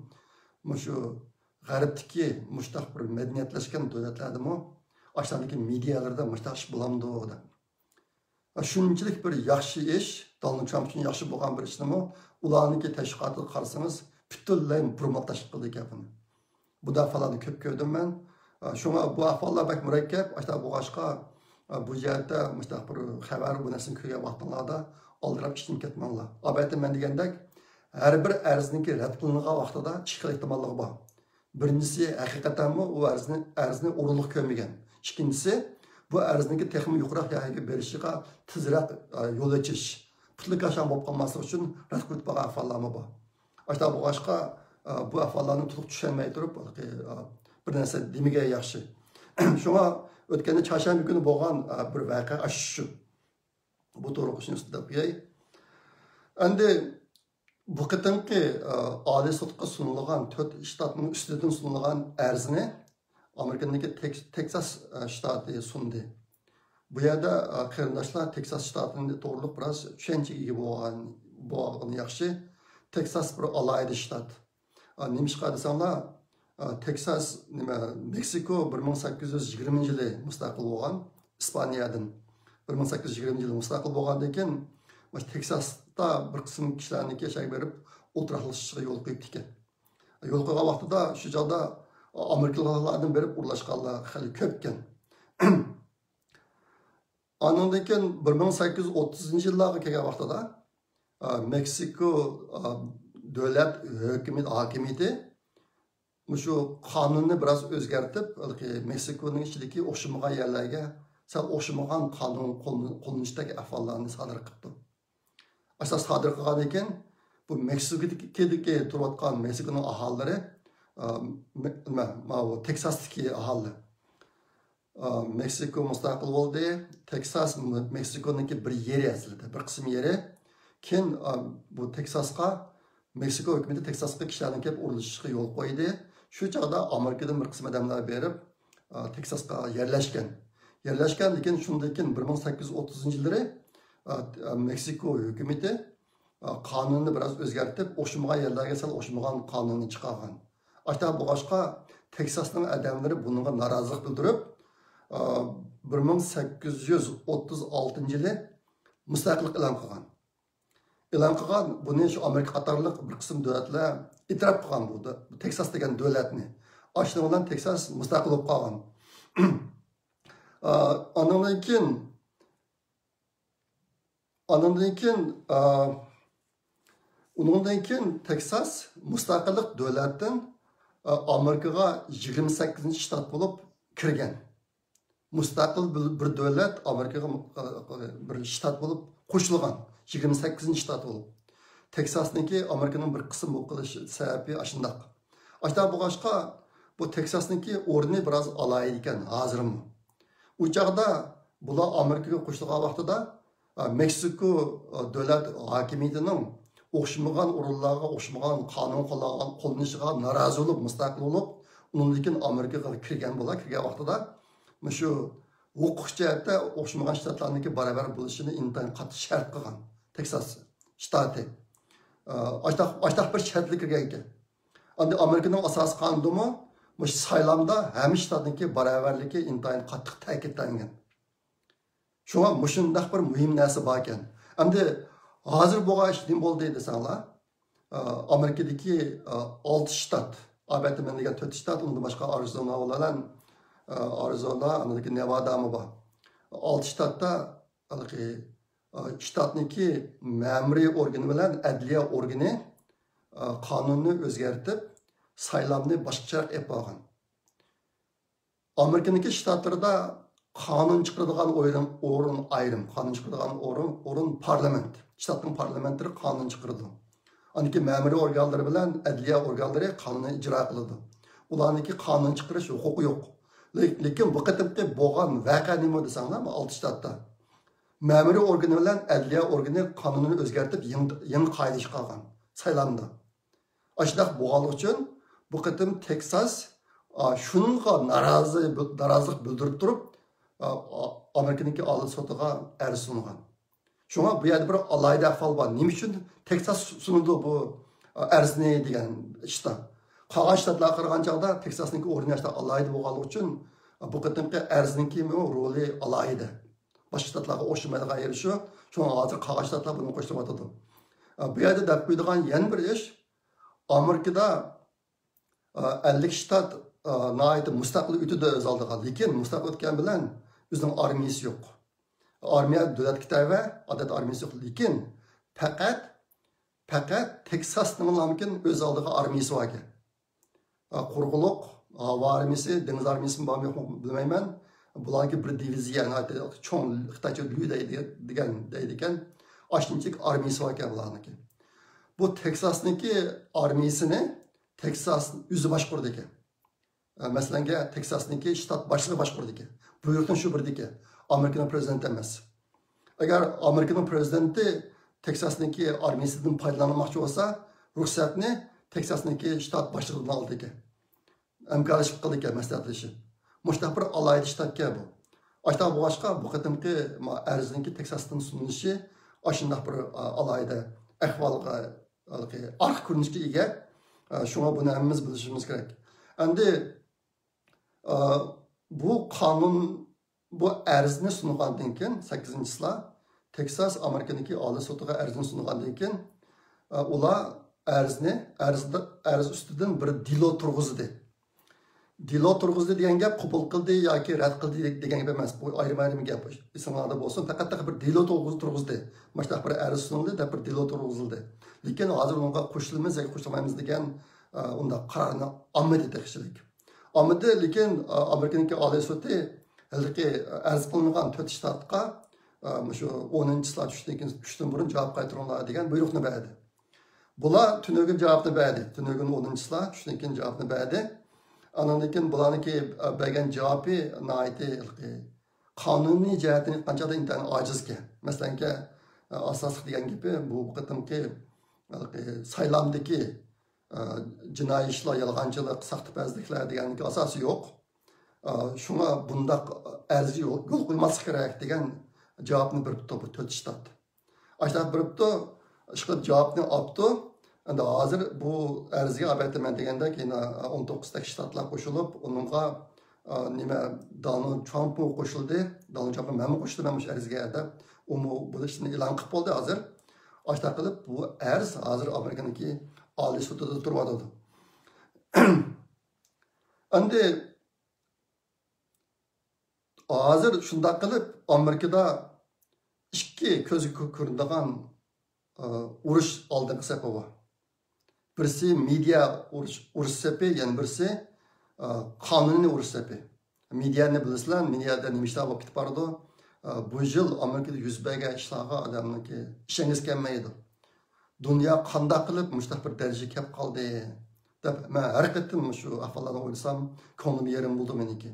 مۇشۇ غەربتىكى مۇشۇنداق بىر مەدەنىيەتلەشكەن دۆلەتلەردىمۇ ئاشۇنداقتىكى مېدىيالاردا مۇشۇنداق ئىش بولامدۇ دەپ. شۇنچىلىك بىر ياخشى ئىش، دونالد ترامپ ئۈچۈن ياخشى بولغان بىر ئىشنىمۇ ئۇلارنىڭكى تەشۋىقاتىغا قارىسىڭىز، پۈتۈنلەي بۇرمىلاپ تاشلىغان گەپنى. بۇنداق ئەھۋاللارنى كۆپ كۆردۈم مەن. شۇڭا بۇ ئەھۋاللار بەك مۇرەككەپ، ئاشۇنداق بولغاچقا، بۇ جەھەتتە مۇشۇنداق بىر خەۋەر، بۇ نەرسىنى كۆرگەن ۋاقتىڭلاردا ئالدىراپ ئىشتىن كەتمەڭلار. ئەلۋەتتە، مەن دېگەندەك، ھەر بىر ئەرزنىڭكى رەت قىلىنغان ۋاقتىدا ئىككى خىل ئېھتىماللىقى بار. بىرىنچىسى، ھەقىقەتەنمۇ ئۇ ئەرزنى، ئەرزنى ئورۇنلۇق كۆرمىگەن. ئىككىنچىسى، بۇ ئەرزنىڭكى تېخىمۇ يۇقىرىراق يەرگە بېرىشىغا تېزرەك، ئە، يول ئېچىش، پۇتلىكاشاڭ بولۇپ قالماسلىق ئۈچۈن رەت قىلىپ بارغان ئەھۋاللارمۇ بار. ئاشۇنداق بولغاچقا، ئە، بۇ ئەھۋاللارنى تولۇق چۈشەنمەي تۇرۇپ، ھېلىقى، ئە، بىر نەرسە دېمىگەن ياخشى. شۇڭا ئۆتكەندە چارشەنبە كۈنى بولغان، ئە، بىر ۋەقە ئاشۇ. بۇ توغرىلىق شۇنى دەپ قوياي. ئەمدى بۇ قېتىمقى، ئە، ئالىي سوتقا سۇنۇلغان، تۆت شتاتنىڭ ئۈستىدىن سۇنۇلغان ئەرزنى ئامېرىكىدىكى تېك-، تېكساس، ئە، شتاتى سۇندى. بۇ يەردە، ئە، قېرىنداشلار تېكساس شتاتى توغرىلىق بىراز چۈشەنچىگە ئىگە بولغان، بولغىنى ياخشى. تېكساس بىر ئالاھىدە شتات. ئا، نېمىشقا دېسەڭلار، ئا، تېكساس، نېمە، مېكسىكو بىر مىڭ سەككىز يۈز يىگىرمىنچى يىلى مۇستەقىل بولغان، ئىسپانىيەدىن. بىر مىڭ سەككىز يۈز يىگىرمىنچى يىلى مۇستەقىل بولغاندىن كېيىن، مۇشۇ تېكساستا بىر قىسىم كىشىلەرنىڭكى شەيگە بېرىپ ئولتۇراقلىشىشىغا يول قويۇپتىكەن. يول قويغان ۋاقتىدا شۇ چاغدا ئامېرىكىلىقلاردىن بېرىپ ئورۇنلاشقانلار خېلى كۆپكەن. ئانىڭدىن كېيىن بىر مىڭ سەككىز يۈز ئوتتۇزىنچى يىللارغا كەلگەن ۋاقتىدا، ئا، مېكسىكو، ئا، دۆلەت ھۆكۈمىتى، ھاكىمىيىتى مۇشۇ قانۇننى بىراز ئۆزگەرتىپ، ھېلىقى مېكسىكونىڭ ئىچىدىكى ئوخشىمىغان يەرلەرگە سەل ئوخشىمىغان قانۇن قوللىنىشتەك ئەھۋاللارنى سادىر قىپتۇ. ئاشۇنداق سادىر قىلغاندىن كېيىن، بۇ مېكسىكودىكى تۇرۇۋاتقان مېكسىكونىڭ ئاھالىلىرى، ئا، مە-، نېمە، ماۋۇ تېكساستىكى ئاھالىلەر، ئا، مېكسىكو مۇستەقىل بولدى. تېكساس م-، مېكسىكونىڭكى بىر يېرى ئەسلىدە، بىر قىسىم يېرى. كېيىن، ئا، بۇ تېكساسقا، مېكسىكو ھۆكۈمىتى تېكساسقا كىشىلەرنىڭ كېلىپ ئورۇنلىشىشىغا يول قويدى. شۇ چاغدا ئامېرىكىدىن بىر قىسىم ئادەملەر بېرىپ، ئا، تېكساسقا يەرلەشكەن. يەرلەشكەندىن كېيىن، شۇندىن كېيىن بىر مىڭ سەككىز يۈز ئوتتۇزىنچى يىللىرى، ئا، مېكسىكو ھۆكۈمىتى، ئا، قانۇننى بىراز ئۆزگەرتىپ، ئوخشىمىغان يەرلەرگە سەل ئوخشىمىغان قانۇننى چىقارغان. ئاشۇنداق بولغاچقا، تېكساسنىڭ ئادەملىرى بۇنىڭغا نارازىلىق بىلدۈرۈپ، ئا، بىر مىڭ سەككىز يۈز ئوتتۇز ئالتىنچى يىلى مۇستەقىللىق ئېلان قىلغان. ئېلان قىلغان، بۇنى شۇ ئامېرىكا قاتارلىق بىر قىسىم دۆلەتلەر ئېتىراپ قىلغان بۇ دۆ-، تېكساس دېگەن دۆلەتنى. ئاشۇنىڭ بىلەن تېكساس مۇستەقىل بولۇپ قالغان. ئا، ئانىڭدىن كېيىن، ئانىڭدىن كېيىن، ئا، ئۇنىڭدىن كېيىن تېكساس مۇستەقىللىق دۆلەتتىن، ئا، ئامېرىكىغا يىگىرمە سەككىزىنچى شتات بولۇپ كىرگەن. مۇستەقىل بىر، بىر دۆلەت ئامېرىكىغا، ئا، بىر شتات بولۇپ قوشۇلغان، يىگىرمە سەككىزىنچى شتات بولۇپ. تېكساسنىڭكى ئامېرىكىنىڭ بىر قىسمى بولۇپ قېلىش سەۋەبى ئاشۇنداق. ئاشۇنداق بولغاچقا، بۇ تېكساسنىڭكى ئورنى بىراز ئالاھىدە ئىكەن ھازىرمۇ. ئۇ چاغدا بۇلار ئامېرىكىغا قوشۇلغان ۋاقتىدا، ئا، مېكسىكو، ئا، دۆلەت ھاكىمىيىتىنىڭ ئوخشىمىغان ئورۇنلارغا ئوخشىمىغان قانۇن قوللانغان، قوللىنىشىغا نارازى بولۇپ، مۇستەقىل بولۇپ، ئۇنىڭدىن كېيىن ئامېرىكىغا كىرگەن بۇلار. كىرگەن ۋاقتىدا مۇشۇ ھوقۇق جەھەتتە ئوخشىمىغان شتاتلارنىڭكى باراۋەر بولۇشىنى ئىنتايىن قاتتىق شەرت قىلغان تېكساس شتاتى. ئا، ئاشتاق، ئاشتاق بىر شەرتلىك كىرگەن ئىكەن. ئەمدى ئامېرىكىنىڭ ئاساسىي قانۇنىدىمۇ مۇشۇ سايلامدا ھەممە شتاتنىڭكى باراۋەرلىكى ئىنتايىن قاتتىق تەكىتلەنگەن. شۇڭا مۇشۇنداق بىر مۇھىم نەرسە باركەن. ئەمدى ھازىر بولغان ئىش نېمە بولدى دېسەڭلار، ئا، ئامېرىكىدىكى، ئا، ئالتە شتات، ئاۋەتتە مەن دېگەن تۆت شتات، ئۇندىن باشقا ئارىزونا بىلەن، ئا، ئارىزونا، ئاندىن كېيىن نېۋادامۇ بار. ئالتە شتاتتا ھېلىقى، ئا، شتاتنىڭكى مەمۇرىي ئورگىنى بىلەن ئەدلىيە ئورگىنى، ئا، قانۇننى ئۆزگەرتىپ، سايلامنى باشقىچىراق ئېلىپ بارغان. ئامېرىكىنىڭكى شتاتلىرىدا قانۇن چىقىرىدىغان ئورۇن، ئورۇن ئايرىم، قانۇن چىقىرىدىغان ئورۇن، ئورۇن پارلامېنت. شتاتنىڭ پارلامېنتلىرى قانۇن چىقىرىدۇ. ئاندىن كېيىن مەمۇرىي ئورگانلىرى بىلەن ئەدلىيە ئورگانلىرى قانۇننى ئىجرا قىلىدۇ. ئۇلارنىڭكى قانۇن چىقىرىش ھوقۇقى يوق. لېك-، لېكىن بۇ قېتىمقى بولغان ۋەقە نېمە دېسەڭلار، بۇ ئالتە شتاتتا مەمۇرىي ئورگىنى بىلەن ئەدلىيە ئورگىنى قانۇننى ئۆزگەرتىپ، يېڭى، يېڭى قائىدە چىقارغان سايلامدا. ئاشۇنداق بولغانلىقى ئۈچۈن بۇ قېتىم تېكساس، ئا، شۇنىڭغا نارازى، نارازىلىق بىلدۈرۈپ تۇرۇپ، ئا، ئا، ئامېرىكىنىڭكى ئالىي سوتىغا ئەرز سۇنغان. شۇڭا بۇ يەردە بىر ئالاھىدە ئەھۋال بار. نېمە ئۈچۈن تېكساس سۇنىدۇ بۇ، ئا، ئەرزنى دېگەن ئىشتا. قالغان شتاتلارغا قارىغان چاغدا تېكساسنىڭكى ئورنى ئاشۇنداق ئالاھىدە بولغانلىقى ئۈچۈن، ئا، بۇ قېتىمقى ئەرزنىڭكى رولى ئالاھىدە. باشقا شتاتلارغا ئوخشىمايدىغان يېرى شۇ. شۇڭا ھازىر قالغان شتاتلار بۇنى قوشۇلۇۋاتىدۇ. ئا، بۇ يەردە دەپ قويىدىغان يەنە بىر ئىش، ئامېرىكىدا، ئا، ئەللىك شتات، ئا، ناھايىتى مۇستەقىل ئۆتىدۇ ئۆز ئالدىغا. لېكىن مۇستەقىل ئۆتكەن بىلەن ئۆزىنىڭ ئارمىيىسى يوق. ئارمىيە دۆلەتكە تەۋە، ئادەتتە ئارمىيىسى يوق. لېكىن پەقەت، پەقەت تېكساسنىڭلامكىن ئۆز ئالدىغا ئارمىيىسى بار ئىكەن. ئا، قۇرۇقلۇق، ھاۋا ئارمىيىسى، دېڭىز ئارمىيىسىمۇ بارمۇ يوقمۇ بىلمەيمەن. بۇلارنىڭكى بىر دىۋىزىيە، ناھايىتى چوڭ، خىتايچە لۈ دەيدىغان، دەيدىكەن. ئاشۇنچىلىك ئارمىيىسى بار ئىكەن بۇلارنىڭكى. بۇ تېكساسنىڭكى ئارمىيىسىنى تېكساس ئۆزى باشقۇرىدىكەن. ئە، مەسىلەنگە، تېكساسنىڭكى شتات باشلىقى باشقۇرىدىكەن. بۇيرۇقنى شۇ بېرىدىكەن. ئامېرىكىنىڭ پرېزىدېنتى ئەمەس. ئەگەر ئامېرىكىنىڭ پرېزىدېنتى تېكساسنىڭكى ئارمىيىسىدىن پايدىلانماقچى بولسا، رۇخسەتنى تېكساسنىڭكى شتات باشلىقىدىن ئالىدىكەن. ھەمكارلىشىپ قىلىدىكەن، مەسلىھەتلىشىپ. مۇشۇنداق بىر ئالاھىدە شتاتكەن بۇ. ئاشۇنداق بولغاچقا، بۇ قېتىمقى ما-، ئەرزنىڭكى تېكساستىن سۇنۇلۇشى ئاشۇنداق بىر، ئا، ئالاھىدە ئەھۋالغا، ھېلىقى ئارقا كۆرۈنۈشكە ئىگە. ئا، شۇڭا بۇنى ھەممىمىز بىلىشىمىز كېرەك. ئەمدى، ئا، بۇ قانۇن، بۇ ئەرزنى سۇنغاندىن كېيىن، سەككىزىنچى چىسلا تېكساس ئامېرىكىنىڭكى ئالىي سوتىغا ئەرزنى سۇنغاندىن كېيىن، ئە، ئۇلار ئەرزنى، ئەرز، ئەرز ئۈستىدىن بىر دېلو تۇرغۇزدى. دېلو تۇرغۇزدى دېگەن گەپ قوبۇل قىلدى ياكى رەت قىلدى دېگەن گەپ ئەمەس. بۇ ئايرىم-ئايرىم گەپ. ئېسىڭلاردا بولسۇن، پەقەت بىر دېلو تۇرغۇز-، تۇرغۇزدى. ماشۇنداق بىر ئەرز سۇنۇلدى دەپ بىر دېلو تۇرغۇزۇلدى. لېكىن ھازىر ئۇنىڭغا قوشۇلىمىز ياكى قوشۇلمايمىز دېگەن، ئە، ئۇنداق قارارنى ئالمىدى تېخىچىلىك. ئالمىدى، لېكىن، ئە، ئامېرىكىنىڭكى ئالىي سوتى ھېلىقى ئەرز قىلىنغان تۆت شتاتقا، ئە، مۇشۇ ئونىنچى چىسلا چۈشتىن كېيىن، چۈشتىن بۇرۇن جاۋاب قايتۇرۇڭلار دېگەن بۇيرۇقنى بەردى. بۇلار تۈنۈگۈن جاۋابنى بەردى. تۈنۈگۈن ئونىنچى چىسلا چۈشتىن كېيىن جاۋابنى بەردى. ئانىڭدىن كېيىن بۇلارنىڭكى، ئە، بەرگەن جاۋابى ناھايىتى ھېلىقى قانۇنىي جەھەتتىن ئېيتقان چاغدا ئىنتايىن ئاجىزكەن. مەسىلەنكى، ئە، ئاساسلىق دېگەن گېپى بۇ، بۇ قېتىمقى ھېلىقى سايلامدىكى، ئە، جىنايى ئىشلار، يالغانچىلىق، ساختىپەزلىكلەر دېگەننىڭكى ئاساسى يوق. ئە، شۇڭا بۇنداق ئەرزگە يول، يول قويماسلىق كېرەك دېگەن جاۋابنى بېرىپتۇ بۇ تۆت شتات. ئاشۇنداق بېرىپتۇ، ئىشقىلىپ جاۋابنى ئاپتۇ. ئەمدى ھازىر بۇ ئەرزگە ئاۋەتىمەن دېگەندەك يەنە ئون توققۇزدەك شتاتلار قوشۇلۇپ، ئۇنىڭغا، ئا، نېمە، دونالد ترامپمۇ قوشۇلدى. دونالد ترامپ مەنمۇ قوشۇلدىم مۇشۇ ئەرزگە دەپ، ئۇمۇ بۇ ئىشنى ئېلان قىلىپ بولدى ھازىر. ئاشۇنداق قىلىپ بۇ ئەرز ھازىر ئامېرىكىنىڭكى ئالىي سوتىدا تۇرۇۋاتىدۇ. ئەمدى ھازىر شۇنداق قىلىپ ئامېرىكىدا ئىككى كۆزگە كۆ-، كۆرۈنىدىغان، ئە، ئۇرۇش ئالدىنقى سەپى بار. بىرسى مېدىيا ئۇرۇش، ئۇرۇش سەپى، يەنە بىرسى، ئە، قانۇنىي ئۇرۇش سەپى. مېدىيانى بىلىسىلەر، مېدىيادا نېمە ئىشلار بولۇپ كېتىپ بارىدۇ. ئە، بۇ يىل ئامېرىكىدا يۈز بەرگەن ئىشلارغا ئادەمنىڭكى ئىشەنگۈسى كەلمەيدۇ. دۇنيا قانداق قىلىپ مۇشۇنداق بىر دەرىجىگە كەپ قالدى دەپ، مەن ھەر قېتىم مۇشۇ ئەھۋاللارنى ئويلىسام، كۆڭلۈم يېرىم بولىدۇ مېنىڭكى.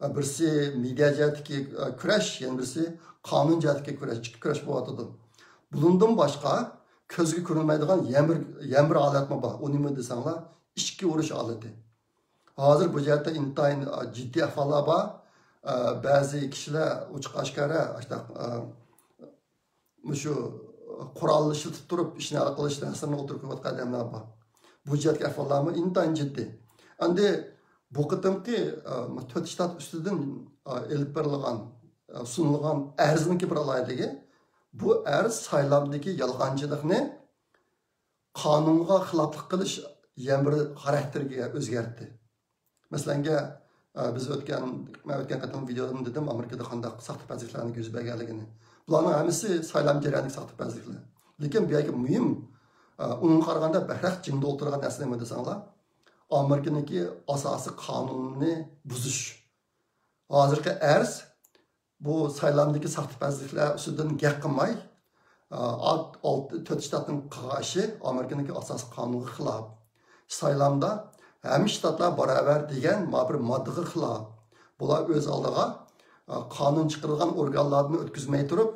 ئە، بىرسى مېدىيا جەھەتتىكى، ئە، كۈرەش، يەنە بىرسى قانۇن جەھەتتىكى كۈرەش، ئىككى كۈرەش بولۇۋاتىدۇ. بۇنىڭدىن باشقا كۆزگە كۆرۈنمەيدىغان يەنە بىر، يەنە بىر ھالەتمۇ بار. ئۇ نېمە دېسەڭلار، ئىچكى ئۇرۇش ھالىتى. ھازىر بۇ جەھەتتە ئىنتايىن، ئە، جىددىي ئەھۋاللار بار. ئە، بەزى كىشىلەر ئوچۇق ئاشكارا، ئاشۇنداق، ئە، مۇشۇ قورال ئىشلىتىپ تۇرۇپ ئىشنى ھەل قىلىش نەرسىلىرىنى ئوتتۇرىغا قويۇۋاتقان ئادەملەر بار. بۇ جەھەتتىكى ئەھۋاللارمۇ ئىنتايىن جىددىي. ئەمدى بۇ قېتىمقى، ئە، تۆت شتات ئۈستىدىن، ئە، ئېلىپ بېرىلغان، ئە، سۇنۇلغان ئەرزنىڭكى بىر ئالاھىدىلىكى، بۇ ئەرز سايلامدىكى يالغانچىلىقنى قانۇنغا خىلاپلىق قىلىش يەنە بىر خاراكتېرگە ئۆزگەرتتى. مەسىلەنگە، ئە، بىز ئۆتكەن، مەن ئۆتكەن قېتىم ۋىدېودىمۇ دېدىم، ئامېرىكىدا قانداق ساختىپەزلىكلەرنىڭ يۈز بەرگەنلىكىنى. بۇلارنىڭ ھەممىسى سايلام جەريانىدىكى ساختىپەزلىكلەر. لېكىن بۇ يەردىكى مۇھىم، ئە، ئۇنىڭغا قارىغاندا بەكرەك جىڭدا ئولتۇرغان نەرسە نېمە دېسەڭلار، ئامېرىكىنىڭكى ئاساسىي قانۇنىنى بۇزۇش. ھازىرقى ئەرز بۇ سايلامدىكى ساختىپەزلىكلەر ئۈستىدىن گەپ قىلماي، ئا، ئات-، ئالتە، تۆت شتاتنىڭ قىلغان ئىشى ئامېرىكىنىڭكى ئاساسىي قانۇنىغا خىلاپ. سايلامدا ھەممە شتاتلار باراۋەر دېگەن ما بىر ماددىغا خىلاپ. بۇلار ئۆز ئالدىغا، ئا، قانۇن چىقىرىدىغان ئورگانلاردىن ئۆتكۈزمەي تۇرۇپ،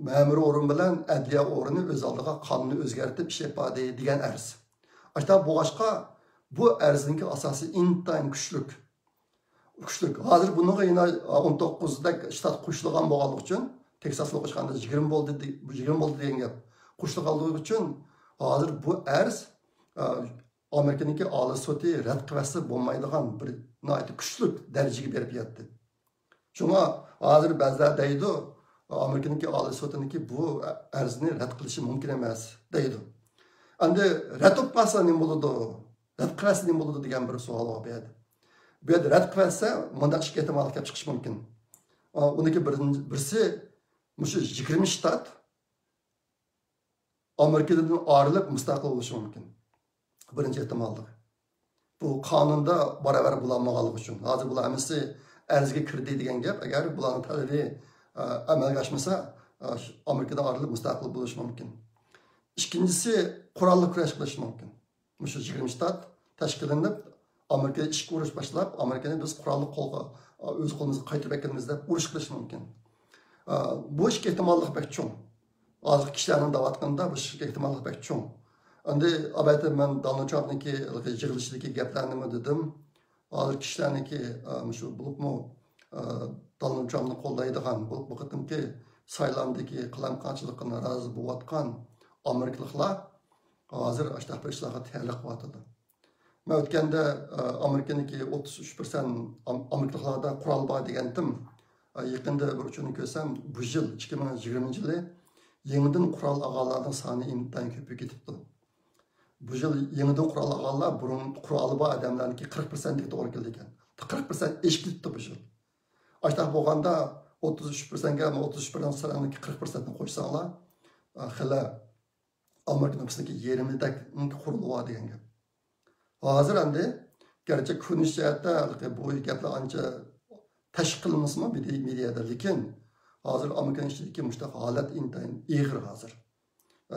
مەمۇرىي ئورۇن بىلەن ئەدلىيە ئورنى ئۆز ئالدىغا قانۇننى ئۆزگەرتىپ ئىش ئېلىپ باردى دېگەن ئەرز. ئاشۇنداق بولغاچقا، بۇ ئەرزنىڭكى ئاساسى ئىنتايىن كۈچلۈك. كۈچلۈك. ھازىر بۇنىڭغا يەنە ئون توققۇزدەك شتات قوشۇلغان بولغانلىقى ئۈچۈن، تېكساس بىلەن قوشقاندا يىگىرمە بولدى، يىگىرمە بولدى دېگەن گەپ. قوشۇلغانلىقى ئۈچۈن ھازىر بۇ ئەرز، ئە، ئامېرىكىنىڭكى ئالىي سوتى رەت قىلىۋەتسە بولمايدىغان بىر ناھايىتى كۈچلۈك دەرىجىگە بېرىپ يەتتى. شۇڭا ھازىر بەزىلەر دەيدۇ، ئامېرىكىنىڭكى ئالىي سوتىنىڭكى بۇ ئەرزنى رەت قىلىشى مۇمكىن ئەمەس دەيدۇ. ئەمدى رەت بولۇپ قالسا نېمە بولىدۇ؟ رەت قىلىۋەتسە نېمە بولىدۇ دېگەن بىر سوئال بار بۇ يەردە. بۇ يەردە رەت قىلىۋەتسە مۇنداق ئىككى ئېھتىماللىق كەپ چىقىشى مۇمكىن. ئۇنىڭكى بىرىنچى، بىرسى مۇشۇ يىگىرمە شتات ئامېرىكىدىن ئايرىلىپ مۇستەقىل بولۇشى مۇمكىن. بىرىنچى ئېھتىماللىق. بۇ قانۇندا باراۋەر بولالمىغانلىقى ئۈچۈن. ھازىر بۇلار ھەممىسى ئەرزگە كىردى دېگەن گەپ. ئەگەر بۇلارنىڭ تەلىپى، ئە، ئەمەلگە ئاشمىسا، ئە، ئامېرىكىدىن ئايرىلىپ مۇستەقىل بولۇشى مۇمكىن. ئىككىنچىسى، قوراللىق كۈرەش قىلىشى مۇمكىن. مۇشۇ يىگىرمە شتات تەشكىللىنىپ، ئامېرىكىدا ئىچكى ئۇرۇش باشلاپ، ئامېرىكىنى بىز قوراللىق قولغا، ئۆز قولىمىزغا قايتۇرۇپ ئەكىلىمىز دەپ ئۇرۇش قىلىشى مۇمكىن. ئا، بۇ ئىككى ئېھتىماللىق بەك چوڭ. ھازىر كىشىلەرنىڭ دەۋاتقىنىدا بۇ ئىككى ئېھتىماللىق بەك چوڭ. ئەمدى ئەلۋەتتە مەن دونالد ترامپنىڭكى يىغلىشىدىكى گەپلەرنىمۇ دېدىم. ھازىر كىشىلەرنىڭكى، ئا، مۇشۇ بولۇپمۇ، ئا، دونالد ترامپنى قوللايدىغان، بولۇپ بۇ قېتىمقى سايلامدىكى قالايمىقانچىلىققا نارازى بولۇۋاتقان ئامېرىكىلىقلار ھازىر ئاشۇنداق بىر ئىشلارغا تەييارلىق قىلىۋاتىدۇ. مەن ئۆتكەندە، ئە، ئامېرىكىنىڭكى ئوتتۇز ئۈچ پىرسەنت ئام-، ئامېرىكىلىقلاردا قورال بار دېگەنتىم. ئە، يېقىندا بىر ئۇچۇرنى كۆرسەم، بۇ يىل، ئىككى مىڭ يىگىرمىنچى يىلى يېڭىدىن قورال ئالغانلارنىڭ سانى ئىنتايىن كۆپىيىپ كېتىپتۇ. بۇ يىل يېڭىدىن قورال ئالغانلار بۇرۇن قورالى بار ئادەملەرنىڭكى قىرىق پىرسەنتىگە توغرا كېلىدىكەن. قىرىق پىرسەنت ئېشىپ كېتىپتۇ بۇ يىل. ئاشۇنداق بولغاندا، ئوتتۇز ئۈچ پىرسەنتكە، ئوتتۇز ئۈچ پىرسەنت سىلەرنىڭكى قىرىق پىرسەنتنى قوشساڭلار، خېلى ئامېرىكا نوپۇسىنىڭكى يېرىمىدەك قورالى بار دېگەن گەپ. ھازىر ئەمدى، گەرچە كۆرۈنۈش جەھەتتە ھېلىقى بۇ گەپلەر ئانچە تەشۋىق قىلىنمىسىمۇ مېدىيادا، لېكىن ھازىر ئامېرىكىنىڭ ئىچىدىكى مۇشۇنداق ھالەت ئىنتايىن ئېغىر ھازىر.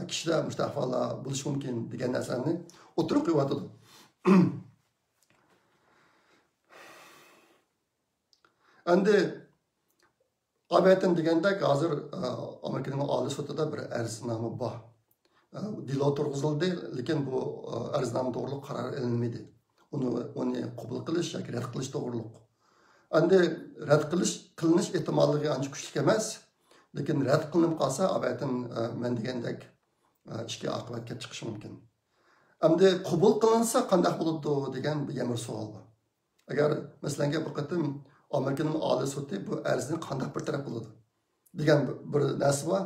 كىشىلەر مۇشۇنداق ئەھۋاللار بولۇشى مۇمكىن دېگەن نەرسىلەرنى ئوتتۇرىغا قويۇۋاتىدۇ. ئەمدى ئابەتىن دېگەندەك، ھازىر ئامېرىكىنىڭ ئالىي سوتىدا بىر ئەرزنامە بار. دېلو تۇرغۇزۇلدى، لېكىن بۇ ئەرزنامە توغرۇلۇق قارار ئېلىنمىدى. ئۇنى، ئۇنى قوبۇل قىلىش ياكى رەت قىلىش توغرۇلۇق. ئەمدى رەت قىلىش، قىلىنىش ئېھتىماللىقى ئانچە كۈچلۈك ئەمەس. لېكىن رەت قىلىنىپ قالسا، ئابەتىن مەن دېگەندەك ئىشكە ئاقىۋەت كەپ چىقىشى مۇمكىن. ئەمدى قوبۇل قىلىنسا قانداق بولىدۇ دېگەن بىر يەنە بىر سوئال بار. ئەگەر، مەسىلەن، بۇ قېتىم ئامېرىكىنىڭ ئالىي سوتى بۇ ئەرزنى قانداق بىر تەرەپ قىلىدۇ دېگەن بىر، بىر نەرسە بار.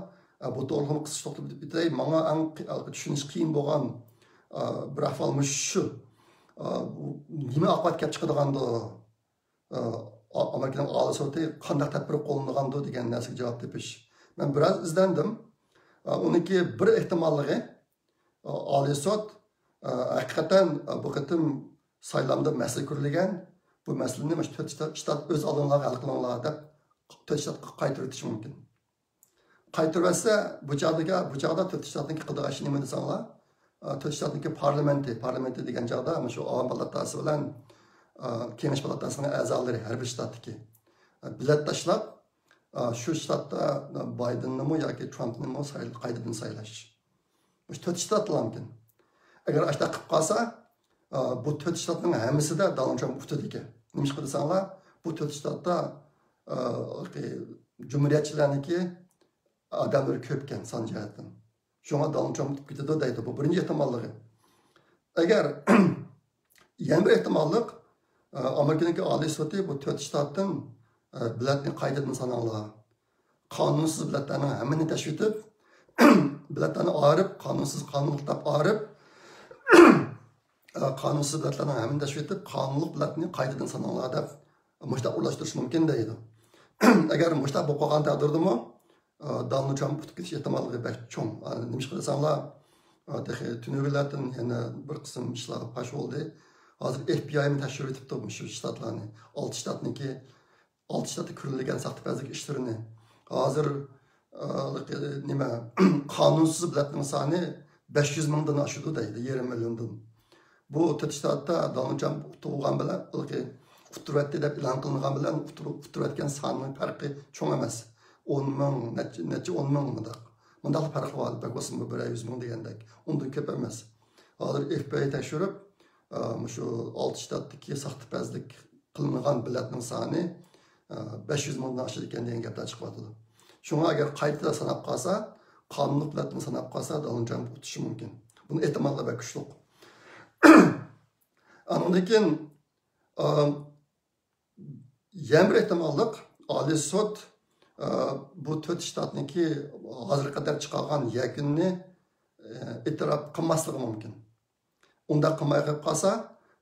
بۇ توغرىلىقمۇ قىسقىچە توختىلىپ ئۆتەي. ماڭا ئەڭ قى-، چۈشىنىش قىيىن بولغان بىر ئەھۋال مۇشۇ شۇ. نېمە ئاقىۋەت كەپ چىقىدىغاندۇ؟ ئامېرىكىنىڭ ئالىي سوتى قانداق تەدبىر قوللىنىدىغاندۇ دېگەن نەرسىگە جاۋاب تېپىش. مەن بىراز ئىزدەندىم. ئۇنىڭكى بىر ئېھتىماللىقى، ئالىي سوت ھەقىقەتەن بۇ قېتىم سايلامدا مەسىلە كۆرۈلگەن، بۇ مەسىلىنى مۇشۇ تۆت شتات، شتات ئۆز ئالدىڭلارغا ھەل قىلىڭلار دەپ تۆت شتاتقا قايتۇرۇۋېتىشى مۇمكىن. قايتۇرۇۋەتسە، بۇ چاغدا، بۇ چاغدا تۆت شتاتنىڭكى قىلىدىغان ئىشى نېمە دېسەڭلار، تۆت شتاتنىڭكى پارلامېنتى، پارلامېنتى دېگەن چاغدا مۇشۇ ئاۋام پالاتاسى بىلەن كېڭەش پالاتاسىنىڭ ئەزالىرى، ھەر بىر شتاتتىكى بېلەت تاشلاپ، شۇ شتاتتا بايدېننىمۇ ياكى ترامپنىمۇ سايل-، قايتىدىن سايلاش. مۇشۇ تۆت شتاتلا مۇمكىن. ئەگەر ئاشۇنداق قىلىپ قالسا، بۇ تۆت شتاتنىڭ ھەممىسىدە دونالد ترامپ ئۇتىدىكەن. نېمىشقا دېسەڭلار، بۇ تۆت شتاتتا جۇمھۇرىيەتچىلەرنىڭكى ئادەملىرى كۆپكەن سان جەھەتتىن. شۇڭا دونالد ترامپ ئۇتۇپ كېتىدۇ دەيدۇ. بۇ بىرىنچى ئېھتىماللىقى. ئەگەر يەنە بىر ئېھتىماللىق، ئامېرىكىنىڭكى ئالىي سوتى بۇ تۆت شتاتتىن بېلەتنى قايتىدىن ساناڭلار، قانۇنسىز بېلەتلەرنىڭ ھەممىنى تەشۋىتىپ، بېلەتلەرنى ئايرىپ، قانۇنسىز، قانۇنلۇق دەپ ئايرىپ، قانۇنسىز بېلەتلەرنىڭ ھەممىنى تەشۋىتىپ، قانۇنلۇق بېلەتنى قايتىدىن ساناڭلار دەپ مۇشۇنداق ئورۇنلاشتۇرۇشى مۇمكىن دەيدۇ. ئەگەر مۇشۇنداق بولۇپ قالغان تەقدىردىمۇ، دونالد ترامپ ئۇتۇپ كېتىش ئېھتىماللىقى بەك چوڭ. نېمىشقا دېسەڭلار، تېخى تۈنۈگۈنلەردىن يەنە بىر قىسىم ئىشلار پاش بولدى. ھازىر ئېف بى ئايمۇ تەكشۈرۈۋېتىپتۇ مۇشۇ شتاتلارنى. ئالتە شتاتنىڭكى، ئالتە شتاتتا كۆرۈلگەن ساختىپەزلىك ئىشلىرىنى. ھازىر، ئە، نېمە، قانۇنسىز بېلەتنىڭ سانى بەش يۈز مىڭدىن ئاشىدۇ دەيدۇ، يېرىم مىليوندىن. بۇ تۆت شتاتتا دونالد ترامپ ئۇتۇلغان بىلەن، ئۇتتۇرۇۋەتتى دەپ ئېلان قىلىنغان بىلەن ئۇتتۇرۇۋەتكەن ساننىڭ پەرقى چوڭ ئەمەس. ئون مىڭ، نەچچە، نەچچە ئون مىڭ مۇنداق. مۇنداقلا پەرق بار، بەك بولسىمۇ بىرەر يۈز مىڭ دېگەندەك. ئۇندىن كۆپ ئەمەس. ھازىر ئېف بى ئاي تەكشۈرۈپ، ئا، مۇشۇ ئالتە شتاتتىكى ساختىپەزلىك قىلىنغان بېلەتنىڭ سانى، ئا، بەش يۈز مىڭدىن ئاشىدىكەن دېگەن گەپلەر چىقىۋاتىدۇ. شۇڭا ئەگەر قايتا ساناپ قالسا، قانۇنلۇق بېلەتنى ساناپ قالسا، دونالد ترامپ ئۇتۇشى مۇمكىن. بۇنىڭ ئېھتىماللىقى بەك كۈچلۈك. ئاندىن كېيىن، ئا، يەنە بىر ئېھتىماللىق، ئالىي سوت، ئا، بۇ تۆت شتاتنىڭكى ھازىرغا قەدەر چىقارغان يەكۈننى، ئا، ئېتىراپ قىلماسلىقى مۇمكىن. ئۇنداق قىلماي قېلىپ قالسا،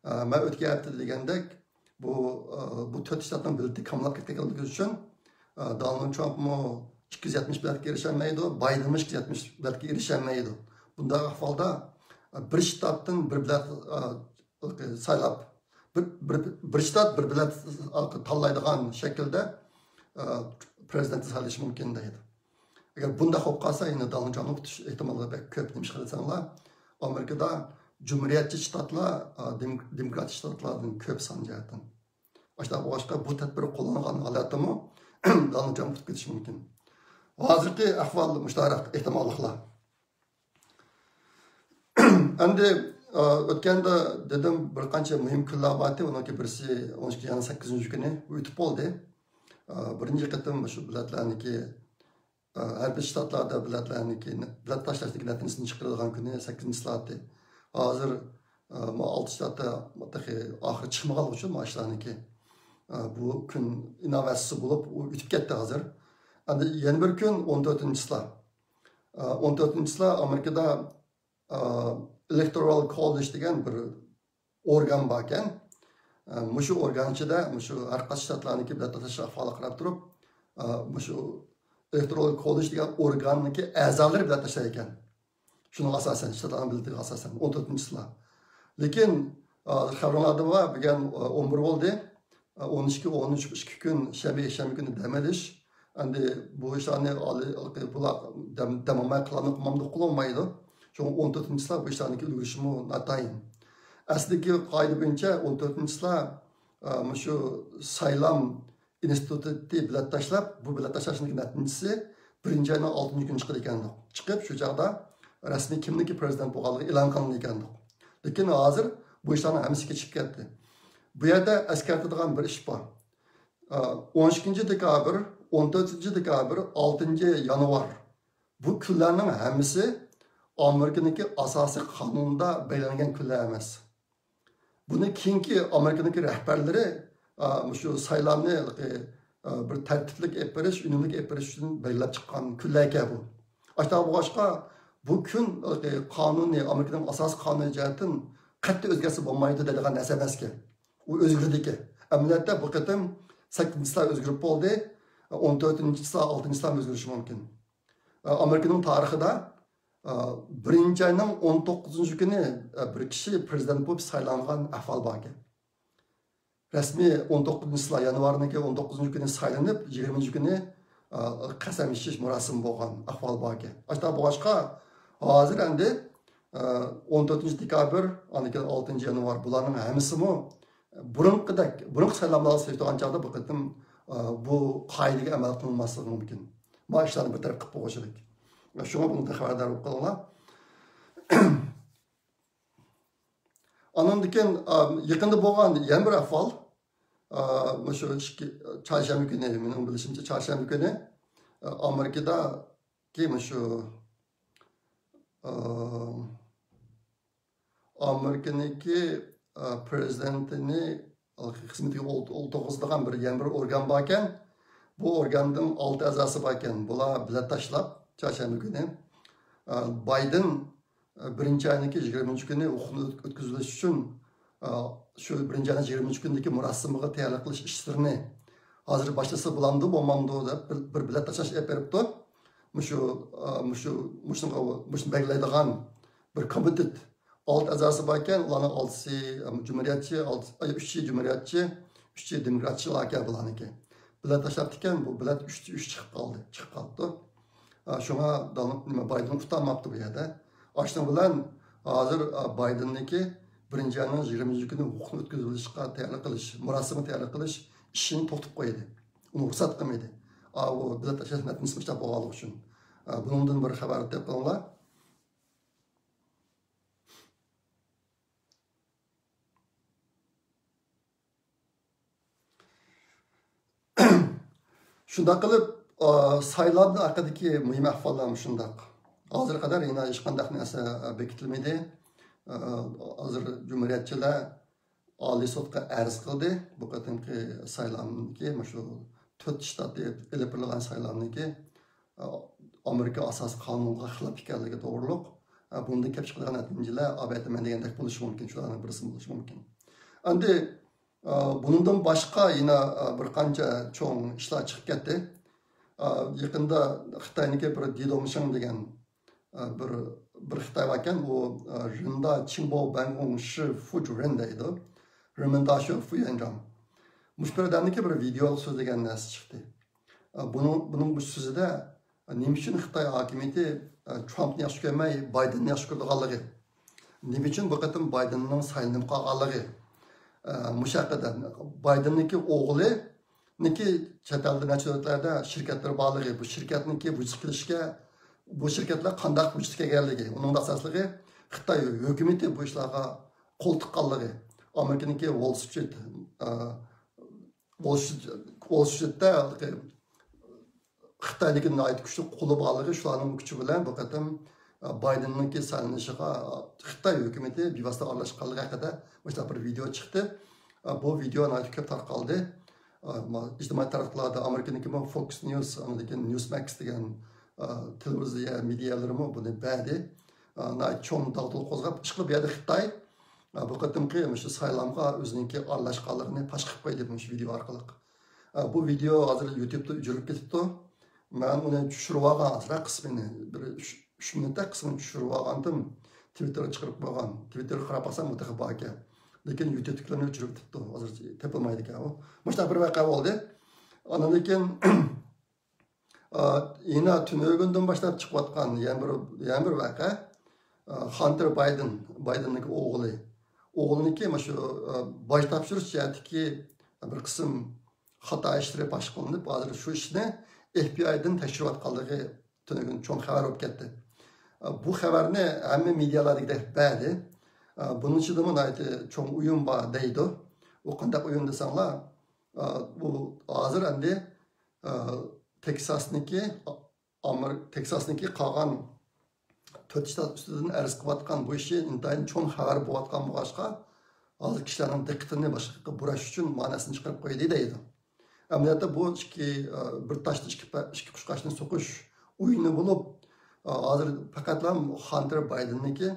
ئا، مەن ئۆتكەن ھەپتىدە دېگەندەك، بۇ، ئا، بۇ تۆت شتاتنىڭ بېلىتى كامىلاپ كەتكەنلىكى ئۈچۈن، ئا، دونالد ترامپمۇ ئىككى يۈز يەتمىش بېلەتكە ئېرىشەلمەيدۇ، بايدېنمۇ ئىككى يۈز يەتمىش بېلەتكە ئېرىشەلمەيدۇ. بۇنداق ئەھۋالدا، ئا، بىر شتاتتىن بىر بېلەت، ئا، سايلاپ، بىر، بىر، بىر شتات بىر بېلەت تاللايدىغان شەكىلدە، ئا، پرېزىدېنتنى سايلىشى مۇمكىن دەيدۇ. ئەگەر بۇنداق بولۇپ قالسا، يەنە دونالد ترامپنىڭ ئۇتۇش ئېھتىماللىقى بەك كۆپ. نېمىشقا دېسەڭلار، ئامېرىكىدا جۇمھۇرىيەتچى شتاتلار، ئا، دېم-، دېموكراتىك شتاتلاردىن كۆپ سان جەھەتتىن. ئاشۇنداق بولغاچقا، بۇ تەدبىر قوللانغان ھالەتتىمۇ دونالد ترامپ ئۇتۇپ كېتىشى مۇمكىن. ھازىرقى ئەھۋال مۇشۇنداق ئېھتىماللىقلار. ئەمدى، ئا، ئۆتكەندە دېدىم، بىر قانچە مۇھىم كۈنلەر بارتى، ئۇنىڭكى بىرسى ئون ئىككى يەنى سەككىزىنچى كۈنى ئۆتۈپ بولدى. ئا، بىرىنچى قېتىم مۇشۇ بېلەتلەرنىڭكى، ئا، ھەر بىر شتاتلاردا بېلەتلەرنىڭكى، بېلەت تاشلاشنىڭكى نەتىجىسىنى چىقىرىدىغان كۈنى سەككىزىنچى سائەتتى. ھازىر، ئا، مۇ ئالتە شتاتتا تېخى ئاخىرى چىقمىغانلىقى ئۈچۈن مۇ ئاشۇلارنىڭكى، ئا، بۇ كۈن ئىناۋەتسىز بولۇپ، ئۇ ئۆتۈپ كەتتى ھازىر. ئەمدى يەنە بىر كۈن ئون تۆتىنچى چىسلا. ئون تۆتىنچى چىسلا ئامېرىكىدا ئېلېكتورال كوللېج دېگەن بىر ئورگان باركەن. مۇشۇ ئورگان ئىچىدە مۇشۇ ھەر قايسى شتاتلارنىڭكى بېلەت تاشلاش ئەھۋالىغا قاراپ تۇرۇپ، مۇشۇ ئېلېكتورال كوللېج دېگەن ئورگاننىڭكى ئەزالىرى بېلەت تاشلايدىكەن. شۇنىڭغا ئاساسەن، شتاتلارنىڭ بېلىتىگە ئاساسەن، ئون تۆتىنچى چىسلا. لېكىن، ئا، خەۋىرىڭلاردا بار، بۈگۈن، ئا، ئون بىر بولدى. ئا، ئون ئىككى، ئون ئۈچ، ئىككى كۈن، شەنبە، يەكشەنبە كۈنى دەم ئېلىش. ئەمدى بۇ ئىشلارنى ئالىي، بۇلار دەم، دەم ئالماي قىلالماي قىلمامدۇق قىلالمايدۇ. شۇڭا ئون تۆتىنچى چىسلا بۇ ئىشلارنىڭكى ئۈلگۈرۈشىمۇ ناتايىن. ئەسلىدىكى قائىدە بويىچە ئون تۆتىنچى چىسلا، ئا، مۇشۇ سايلام ئىنستىتۇتى بېلەت تاشلاپ، بۇ بېلەت تاشلاشنىڭ نەتىجىسى بىرىنچى ئاينىڭ ئالتىنچى كۈنى چىقىدىكەندۇق. چىقىپ، شۇ چاغدا رەسمىي كىمنىڭكى پىرېزىدېنت بولغانلىقى ئېلان قىلىنىدىكەندۇق. لېكىن ھازىر بۇ ئىشلارنىڭ ھەممىسى كېچىكىپ كەتتى. بۇ يەردە ئەسكەرتىدىغان بىر ئىش بار. ئون ئىككىنچى دېكابىر، ئون تۆتىنچى دېكابىر، ئالتىنچى يانۋار، بۇ كۈنلەرنىڭ ھەممىسى ئامېرىكىنىڭكى ئاساسىي قانۇنىدا بەلگىلەنگەن كۈنلەر ئەمەس. بۇنى كېيىنكى ئامېرىكىنىڭكى رەھبەرلىرى، ئا، مۇشۇ سايلامنى، ئا، بىر تەرتىپلىك ئېلىپ بېرىش، ئۈنۈملۈك ئېلىپ بېرىش ئۈچۈن بەلگىلەپ چىققان كۈنلەركەن بۇ. ئاشۇنداق بولغاچقا، بۇ كۈن، ئا، قانۇنىي، ئامېرىكىنىڭ ئاساسىي قانۇنىي جەھەتتىن قەتئىي ئۆزگەرتسە بولمايدۇ دەيدىغان نەرسە ئەمەسكەن. ئۇ ئۆزگىرىدىكەن. ئەمەلىيەتتە بۇ قېتىم سەككىزىنچى چىسلا ئۆزگىرىپ بولدى. ئون تۆتىنچى چىسلا، ئالتىنچى چىسلا ئۆزگىرىشى مۇمكىن. ئامېرىكىنىڭ تارىخىدا، ئا، بىرىنچى ئاينىڭ ئون توققۇزىنچى كۈنى، ئا، بىر كىشى پىرېزىدېنت بولۇپ سايلانغان ئەھۋال باركەن. رەسمىي ئون توققۇزىنچى چىسلا، يانۋارنىڭكى ئون توققۇزىنچى كۈنى سايلىنىپ، يىگىرمىنچى كۈنى، ئا، قەسەم ئىچىش مۇراسىمى بولغان ئەھۋال باركەن. ئاشۇنداق بولغاچقا، ھازىر ئەمدى، ئا، ئون تۆتىنچى دېكابىر، ئاندىن كېيىن ئالتىنچى يانۋار، بۇلارنىڭ ھەممىسىمۇ بۇرۇنقىدەك، بۇرۇنقى سايلاملارغا سېلىشتۇرغان چاغدا بۇ قېتىم، ئا، بۇ قائىدىگە ئەمەل قىلىنماسلىقى مۇمكىن. ما ئىشلارنى بىر تەرەپ قىلىپ قويغۇچىلىك. شۇڭا بۇنىڭدىن خەۋەردار بولۇپ قېلىڭلار. ئاندىن كېيىن، ئا، يېقىندا بولغان يەنە بىر ئەھۋال، ئا، مۇشۇ ئىككى، چارشەنبە كۈنى، مېنىڭ بىلىشىمچە، چارشەنبە كۈنى، ئا، ئامېرىكىدىكى مۇشۇ، ئا، ئامېرىكىنىڭكى، ئا، پىرېزىدېنتىنى خىزمىتىگە ئولت-، ئولتۇرغۇزىدىغان بىر، يەنە بىر ئورگان باركەن. بۇ ئورگاننىڭ ئالتە ئەزاسى باركەن. بۇلار بېلەت تاشلاپ، چارشەنبە كۈنى، ئا، بايدېن، ئا، بىرىنچى ئاينىڭكى يىگىرمىنچى كۈنى ھوقۇقنى ئۆت-، ئۆتكۈزۈۋېلىش ئۈچۈن، ئا، شۇ بىرىنچى ئاينىڭ يىگىرمىنچى كۈنىدىكى مۇراسىمىغا تەييارلىق قىلىش ئىشلىرىنى ھازىر باشلىسا بولامدۇ، بولمامدۇ دەپ بىر، بىر بېلەت تاشلاش ئېلىپ بېرىپتۇ. مۇشۇ، ئا، مۇشۇ، مۇشۇنىڭغا، مۇشۇنى بەلگىلەيدىغان بىر كومىتېت ئالتە ئەزاسى باركەن، ئۇلارنىڭ ئالتىسى جۇمھۇرىيەتچى، ئالتە، ئۈچى جۇمھۇرىيەتچى، ئۈچى دېموكراتچىلاركەن بۇلارنىڭكى. بېلەت تاشلاپتىكەن، بۇ بېلەت ئۈچتە ئۈچ چىقىپ قالدى، چىقىپ قاپتۇ. ئا، شۇڭا دونالد، نېمە، بايدېن ئۇتالماپتۇ بۇ يەردە. ئاشۇنىڭ بىلەن ھازىر، ئا، بايدېننىڭكى بىرىنچى ئاينىڭ يىگىرمىنچى كۈنى ھوقۇقنى ئۆتكۈزۈۋېلىشقا تەييارلىق قىلىش، مۇراسىمغا تەييارلىق قىلىش ئىشىنى توختىتىپ قويدى. ئۇنى رۇخسەت قىلمىدى. ئا، ئۇ بېلەت تاشلاش نەتىجىسى مۇشۇنداق بولغانلىقى ئۈچۈن. ئا، بۇنىڭدىن بىر خەۋەر تېپىپ قېلىڭلار. شۇنداق قىلىپ، ئا، سايلام ھەققىدىكى مۇھىم ئەھۋاللار مۇشۇنداق. ھازىرغا قەدەر يەنە ھېچقانداق نەرسە، ئا، بېكىتىلمىدى. ئا، ھازىر جۇمھۇرىيەتچىلەر ئالىي سوتقا ئەرز قىلدى. بۇ قېتىمقى سايلامدىكى مۇشۇ تۆت شتاتتا ئېلىپ بېرىلغان سايلامدىكى، ئا، ئامېرىكا ئاساسىي قانۇنىغا خىلاپ ئىكەنلىكى توغرۇلۇق. ئا، بۇندىن كېلىپ چىقىدىغان نەتىجىلەر ئاۋەتە مەن دېگەندەك بولۇشى مۇمكىن، شۇلارنىڭ بىرسى بولۇشى مۇمكىن. ئەمدى، ئا، بۇنىڭدىن باشقا يەنە، ئا، بىر قانچە چوڭ ئىشلار چىقىپ كەتتى. ئا، يېقىندا خىتاينىڭكى بىر دىدومشىڭ دېگەن، ئا، بىر، بىر خىتاي باركەن، ئۇ، ئا، رىندا چىڭبو بەنگوڭ شى فۇ جۇ رېن دەيدۇ. رىمىندا شۇ فۇ يەنجاڭ. مۇشۇ بىر ئادەمنىڭكى بىر ۋىدېئولۇق سۆزلىگەن نەرسە چىقتى. ئا، بۇنىڭ، بۇنىڭ بۇ سۆزىدە، ئا، نېمە ئۈچۈن خىتاي ھاكىمىيىتى، ئا، ترامپنى ياخشى كۆرمەي، بايدېننى ياخشى كۆرىدىغانلىقى، نېمە ئۈچۈن بۇ قېتىم بايدېننىڭ سايلىنىپ قالغانلىقى، ئا، مۇشۇ ھەققىدە، بايدېننىڭكى ئوغلىنىڭكى چەت ئەلدە نەچچە دۆلەتلەردە شىركەتلىرى بارلىقى، بۇ شىركەتنىڭكى ۋۇجۇدقا كېلىشىگە، بۇ شىركەتلەر قانداق ۋۇجۇدقا كەلگەنلىكى، ئۇنىڭدا ئاساسلىقى خىتاي ھۆكۈمىتى بۇ ئىشلارغا قول تىققانلىقى، ئامېرىكىنىڭكى ۋول سترىت، ئا، ۋول سترىت، ۋول سترىتتە خىتاينىڭكى ناھايىتى كۈچلۈك قولى بارلىقى، شۇلارنىڭ كۈچى بىلەن بۇ قېتىم، ئا، بايدېننىڭكى سايلىنىشىغا خىتاي ھۆكۈمىتى بىۋاسىتە ئارىلاشقانلىقى ھەققىدە مۇشۇنداق بىر ۋىدېئو چىقتى. ئا، بۇ ۋىدېئو ناھايىتى كۆپ تارقالدى. ئا، ما-، ئىجتىمائىي تاراتقۇلاردا ئامېرىكىنىڭكىمۇ فوكس نيۇس، ئاندىن كېيىن نيۇس ماكس دېگەن ئا، تېلېۋىزىيە مېدىيەلىرىمۇ بۇنى بەردى. ئا، ناھايىتى چوڭ داغدۇغا قوزغاپ، ئىشقىلىپ بۇ يەردە خىتاي، ئا، بۇ قېتىمقى مۇشۇ سايلامغا ئۆزىنىڭكى ئارىلاشقانلىقىنى پاش قىلىپ قويدى مۇشۇ ۋىدېئو ئارقىلىق. ئا، بۇ ۋىدېئو ھازىر يۇتۇبتا ئۆچۈرۈلۈپ كېتىپتۇ. مەن ئۇنى چۈشۈرۈۋالغان ئازراق قىسمىنى، بىر ئۈچ، ئۈچ مىنۇتتەك قىسمىنى چۈشۈرۈۋالغانتىم، تىۋىتتېرغا چىقىرىپ قويغان. تىۋىتتېرغا قاراپ باقسام، ئۇ تېخى بار ئىكەن. لېكىن يۇتۇبتىكىلەرنى ئۆچۈرۈپ كېتىپتۇ. ھازىر تېپىلمايدىكەن ئۇ. مۇشۇنداق بىر ۋەقە بولدى. ئاندىن كېيىن، ئا، يەنە تۈنۈگۈندىن باشلاپ چىقىۋاتقان يەنە بىر، يەنە بىر ۋەقە، ئا، خانتېر بايدېن، بايدېننىڭ ئوغلى. ئوغلىنىڭكى مانا شۇ، ئا، باج تاپشۇرۇش جەھەتتىكى بىر قىسىم خاتا ئىشلىرى پاش قىلىنىپ، ھازىر شۇ ئىشنى ئېف بى ئايدىن تەكشۈرۈۋاتقانلىقى تۈنۈگۈن چوڭ خەۋەر بولۇپ كەتتى. ئا، بۇ خەۋەرنى ھەممە مېدىيالار دېگۈدەك بەردى. ئا، بۇنىڭ ئىچىدىمۇ ناھايىتى چوڭ ئويۇن بار دەيدۇ. ئۇ قانداق ئويۇن دېسەڭلار، ئا، بۇ ھازىر ئەمدى، ئا، تېكساسنىڭكى، ئامېر-، تېكساسنىڭكى قالغان تۆت شتات ئۈستىدىن ئەرز قىلىۋاتقان بۇ ئىشى ئىنتايىن چوڭ خەۋەر بولۇۋاتقان بولغاچقا، ھازىر كىشىلەرنىڭ دىققىتىنى باشقا ياققا بۇراش ئۈچۈن مۇ نەرسىنى چىقىرىپ قويدى دەيدۇ. ئەمەلىيەتتە بۇ ئىككى، ئە، بىر تاشتا ئىككى پە-، ئىككى قۇشقاچنى سوقۇش ئويۇنى بولۇپ، ئە، ھازىر پەقەتلا خانتېر بايدېننىڭكى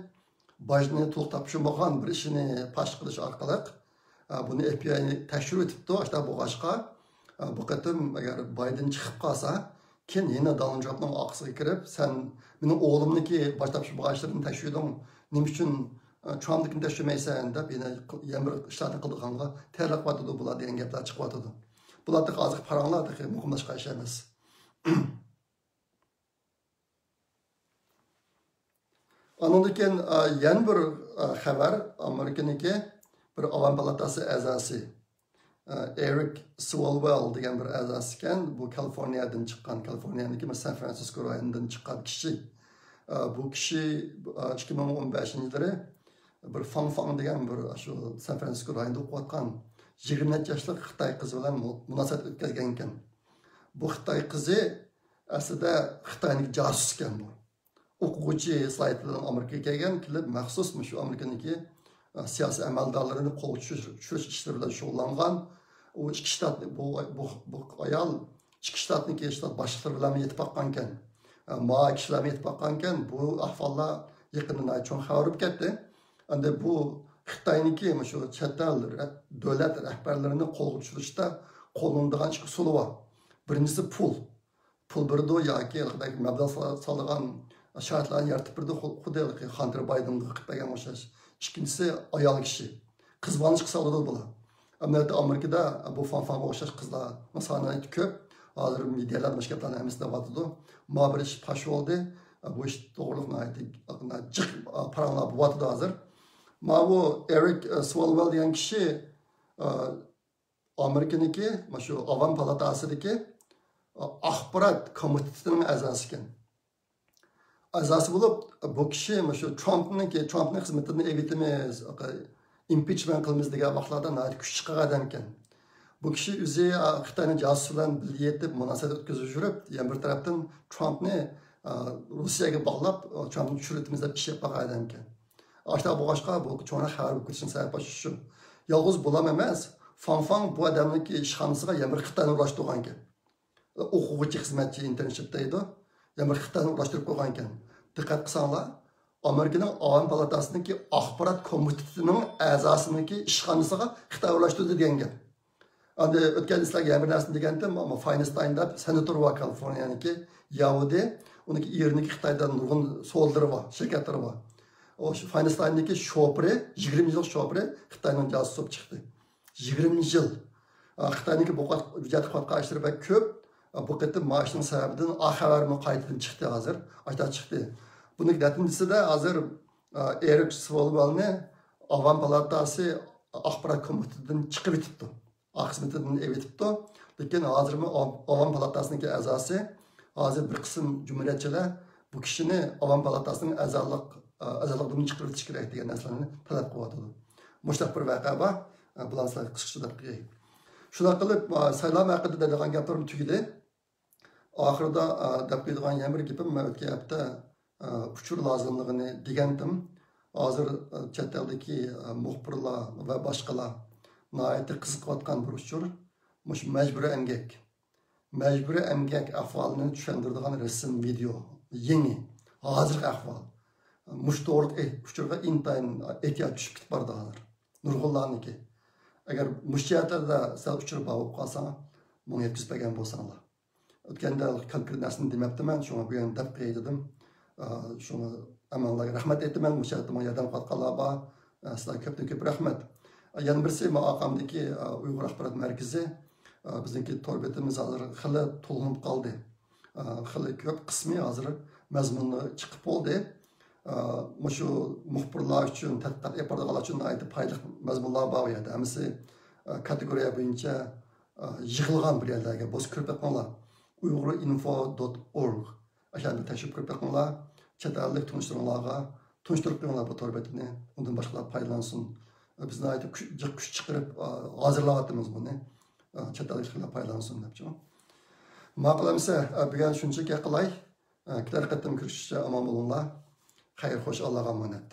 باجنى تولۇق تاپشۇرمىغان بىر ئىشىنى پاش قىلىش ئارقىلىق، ئە، بۇنى ئېف بى ئاينى تەكشۈرۈۋېتىپتۇ. ئاشۇنداق بولغاچقا، ئە، بۇ قېتىم ئەگەر بايدېن چىقىپ قالسا، كېيىن يەنە دونالد ترامپنىڭ ئارقىسىغا كىرىپ، سەن مېنىڭ ئوغلۇمنىڭكى باج تاپشۇرمىغان ئىشلىرىنى تەكشۈردۈڭ، نېمە ئۈچۈن، ئە، ترامپنىڭكىنى تەكشۈرمەيسەن دەپ يەنە، يەنە بىر ئىشلارنى قىلىدىغانغا تەييارلىق قىلىۋاتىدۇ بۇلار دېگەن گەپلەر چىقىۋاتىدۇ. بۇلار تېخى ھازىرقى پاراڭلار تېخى مۇقىملاشقان ئىش ئەمەس. ئانىڭدىن كېيىن، ئا، يەنە بىر، ئا، خەۋەر، ئامېرىكىنىڭكى بىر ئاۋام پالاتاسى ئەزاسى، ئا، ئېرىك سۋالۋېل دېگەن بىر ئەزاسى ئىكەن. بۇ كالىفورنىيەدىن چىققان، كالىفورنىيەنىڭكى بىر سان فرانسىسكو رايونىدىن چىققان كىشى. ئا، بۇ كىشى، ئا، ئىككى مىڭ ئون بەشىنچى يىللىرى بىر فاڭ فاڭ دېگەن بىر شۇ سان فرانسىسكو رايونىدا ئوقۇۋاتقان يىگىرمە نەچچە ياشلىق خىتاي قىزى بىلەن مۇ-، مۇناسىۋەت ئۆتكۈزگەن ئىكەن. بۇ خىتاي قىزى ئەسلىدە خىتاينىڭ جاسۇسى ئىكەن بۇ. ئوقۇغۇچى سالاھىيىتى بىلەن ئامېرىكىغا كەلگەن، كېلىپ مەخسۇس مۇشۇ ئامېرىكىنىڭكى، ئە، سىياسىي ئەمەلدارلىرىنى قولغا چۈشۈرۈش، چۈشۈرۈش ئىشلىرى بىلەن شۇغۇللانغان. ئۇ ئىككى شتات، بۇ، بۇ، بۇ ئايال ئىككى شتاتنىڭكى شتات باشلىقلىرى بىلەن يېتىپ باققان ئىكەن. ئە، ما كىشىلەر بىلەن يېتىپ باققان ئىكەن. بۇ ئەھۋاللار يېقىندا ناھايىتى چوڭ خەۋەر بولۇپ كەتتى. ئەمدى بۇ خىتاينىڭكى مۇشۇ چەت ئەل رە-، دۆلەت رەھبەرلىرىنى قولغا چۈشۈرۈشتە قوللىنىدىغان ئىككى ئۇسۇلى بار. بىرىنچىسى پۇل. پۇل بېرىدۇ ياكى ھېلىقىدەك مەبلەغ سال-، سالىدىغان شارائىتلارنى يارىتىپ بېرىدۇ، خۇ-، خۇددى ھېلىقى خانتېر بايدېنغا قىلىپ بەرگەنگە ئوخشاش. ئىككىنچىسى ئايال كىشى. قىز بالىنى چىقسا بولىدۇ بۇلار. ئەمەلىيەتتە ئامېرىكىدا بۇ فاڭ فاڭغا ئوخشاش قىزلارنىڭ سانى ناھايىتى كۆپ. ھازىر مېدىيالار مۇشۇ گەپلەرنىڭ ھەممىسىنى دەۋاتىدۇ. ما بىر ئىش پاش بولدى. بۇ ئىش توغرىلىق ناھايىتى جىق پاراڭلار بولۇۋاتىدۇ ھازىر. ماۋۇ ئېرىك، ئە، سۋالۋېل دېگەن كىشى، ئە، ئامېرىكىنىڭكى مۇشۇ ئاۋام پالاتاسىدىكى، ئە، ئاخبارات كومىتېتىنىڭ ئەزاسى ئىكەن. ئەزاسى بولۇپ، بۇ كىشى مۇشۇ ترامپنىڭكى، ترامپنىڭ خىزمىتىدىن ئېلىۋېتىمىز، ئىمپىچمېنت قىلىمىز دېگەن ۋاقىتلاردا ناھايىتى كۈچ چىقارغان ئادەم ئىكەن. بۇ كىشى ئۆزى، ئا، خىتاينىڭ جاسۇسى بىلەن بىللە يېتىپ مۇناسىۋەت ئۆتكۈزۈپ يۈرۈپ، يەنە بىر تەرەپتىن ترامپنى، ئا، روسىيەگە باغلاپ، ئا، ترامپنى چۈشۈرۈۋېتىمىز دەپ ئىش ئېلىپ بارغان ئادەم ئىكەن. ئاشۇنداق بولغاچقا، بۇ چوڭراق خەۋەر بولۇپ كېتىشنىڭ سەۋەبى شۇ. يالغۇز بولام ئەمەس، فاڭ فاڭ بۇ ئادەمنىڭكى ئىشخانىسىغا يەنە بىر خىتاينى ئورۇنلاشتۇرغان ئىكەن. ئوقۇغۇچى خىزمەتچى، ئىنتېرنشىپ دەيدۇ. يەنە بىر خىتاينى ئورۇنلاشتۇرۇپ قويغان ئىكەن. دىققەت قىلساڭلار، ئامېرىكىنىڭ ئاۋام پالاتاسىنىڭكى ئاخبارات كومىتېتىنىڭ ئەزاسىنىڭكى ئىشخانىسىغا خىتاي ئورۇنلاشتۇردى دېگەن گەپ. ئەمدى ئۆتكەندە سىلەرگە يەنە بىر نەرسىنى دېگەنتىم، ئەمما فاينستاين دەپ سېناتور بار كالىفورنىيەنىڭكى، ياھۇدىي، ئۇنىڭكى ئېرىنىڭكى خىتايدا نۇرغۇن سودىلىرى بار، شىركەتلىرى بار. ئۇ فاينستايننىڭكى شوپۇرى، يىگىرمە يىللىق شوپۇرى خىتاينىڭ جاسۇسى بولۇپ چىقتى. يىگىرمە يىل. ئا، خىتاينىڭكى بۇ قات-، بۇ جەھەتتە قىلىۋاتقان ئىشلىرى بەك كۆپ. ئا، بۇ قېتىم مانا شۇنىڭ سەۋەبىدىن ئا خەۋەرمۇ قايتىدىن چىقتى ھازىر. ئاشۇنداق چىقتى. بۇنىڭ نەتىجىسىدە ھازىر، ئا، ئېرىك سۋالۋېلنى ئاۋام پالاتاسى ئاخبارات كومىتېتىدىن چىقىرىۋېتىپتۇ. ئا خىزمىتىدىن ئېلىۋېتىپتۇ. لېكىن ھازىرمۇ ئاۋ-، ئاۋام پالاتاسىنىڭكى ئەزاسى، ھازىر بىر قىسىم جۇمھۇرىيەتچىلەر بۇ كىشىنى ئاۋام پالاتاسىنىڭ ئەزالىق، ئەزالىقىدىن چىقىرىۋېتىش كېرەك دېگەن نەرسىلەرنى تەلەپ قىلىۋاتىدۇ. مۇشۇنداق بىر ۋەقە بار. بۇلارنى سىلەرگە قىسقىچە دەپ قوياي. شۇنداق قىلىپ، سايلام ھەققىدە دەيدىغان گەپلىرىم تۈگىدى. ئاخىرىدا، ئا، دەپ قويىدىغان يەنە بىر گېپىم، مەن ئۆتكەن ھەپتە، ئا، ئۇچۇر لازىملىقىنى دېگەنتىم. ھازىر، ئا، چەت ئەلدىكى، ئا، مۇخبىرلار ۋە باشقىلار ناھايىتى قىزىقىۋاتقان بىر ئۇچۇر. مۇشۇ مەجبۇرىي ئەمگەك. مەجبۇرىي ئەمگەك ئەھۋالىنى چۈشەندۈرىدىغان رەسىم، ۋىدېئو، يېڭى، ھازىرقى ئەھۋال. مۇشۇ توغرىلىق ئۇچۇرغا ئىنتايىن ئېھتىياج چۈشۈپ كېتىپ بارىدۇ ھازىر. نۇرغۇنلارنىڭكى. ئەگەر مۇشۇ جەھەتلەردە سەل ئۇچۇر بار بولۇپ قالسا، ماڭا يەتكۈزۈپ بەرگەن بولساڭلار. ئۆتكەندە كونكرېت نەرسىنى دېمەپتىمەن، شۇڭا بۈگۈن دەپ قوياي دېدىم. ئا، شۇڭا ھەممىڭلارغا رەھمەت ئېيتىمەن، مۇشۇ يەردە ماڭا ياردەم قىلىۋاتقانلار بار. ئا، سىلەرگە كۆپتىن كۆپ رەھمەت. ئا، يەنە بىرسى، مانا ئارقامدىكى، ئا، ئۇيغۇر ئاخبارات مەركىزى. ئا، بىزنىڭكى تور بېتىمىز ھازىر خېلى تولۇنۇپ قالدى. ئا، خېلى كۆپ قىسمى ھازىر مەزمۇنى چىقىپ بولدى. ئا، مۇشۇ مۇخبىرلار ئۈچۈن، تەتقىقات ئېلىپ بارىدىغانلار ئۈچۈن ناھايىتى پايدىلىق مەزمۇنلار بار ئۇ يەردە. ھەممىسى، ئا، كاتېگورىيە بويىچە، ئا، يىغىلغان بىر يەرلەرگە. بولسا كىرىپ بېقىڭلار. ئۇيغۇر ئىنفو دوت ئورگ. ئاشۇ يەرگە تەكشۈرۈپ كىرىپ بېقىڭلار. چەت ئەللىك تونۇشلىرىڭلارغا تونۇشتۇرۇپ قويۇڭلار بۇ تور بېتىنى. ئۇندىن باشقىلار پايدىلانسۇن. بىز ناھايىتى كۈ-، جىق كۈچ چىقىرىپ، ئا، ھازىرلاۋاتىمىز بۇنى. ئا، چەت ئەللىكلەر پايدىلانسۇن دەپچۇ. ماقۇل ئەمىسە، ئا، بۈگۈن شۇنچىلىك قىلاي. ئا، كېلەر قېتىم كۆرۈشكىچە ئامان بولۇڭلار. خەير، خوش، ئاللاغا ئامانەت.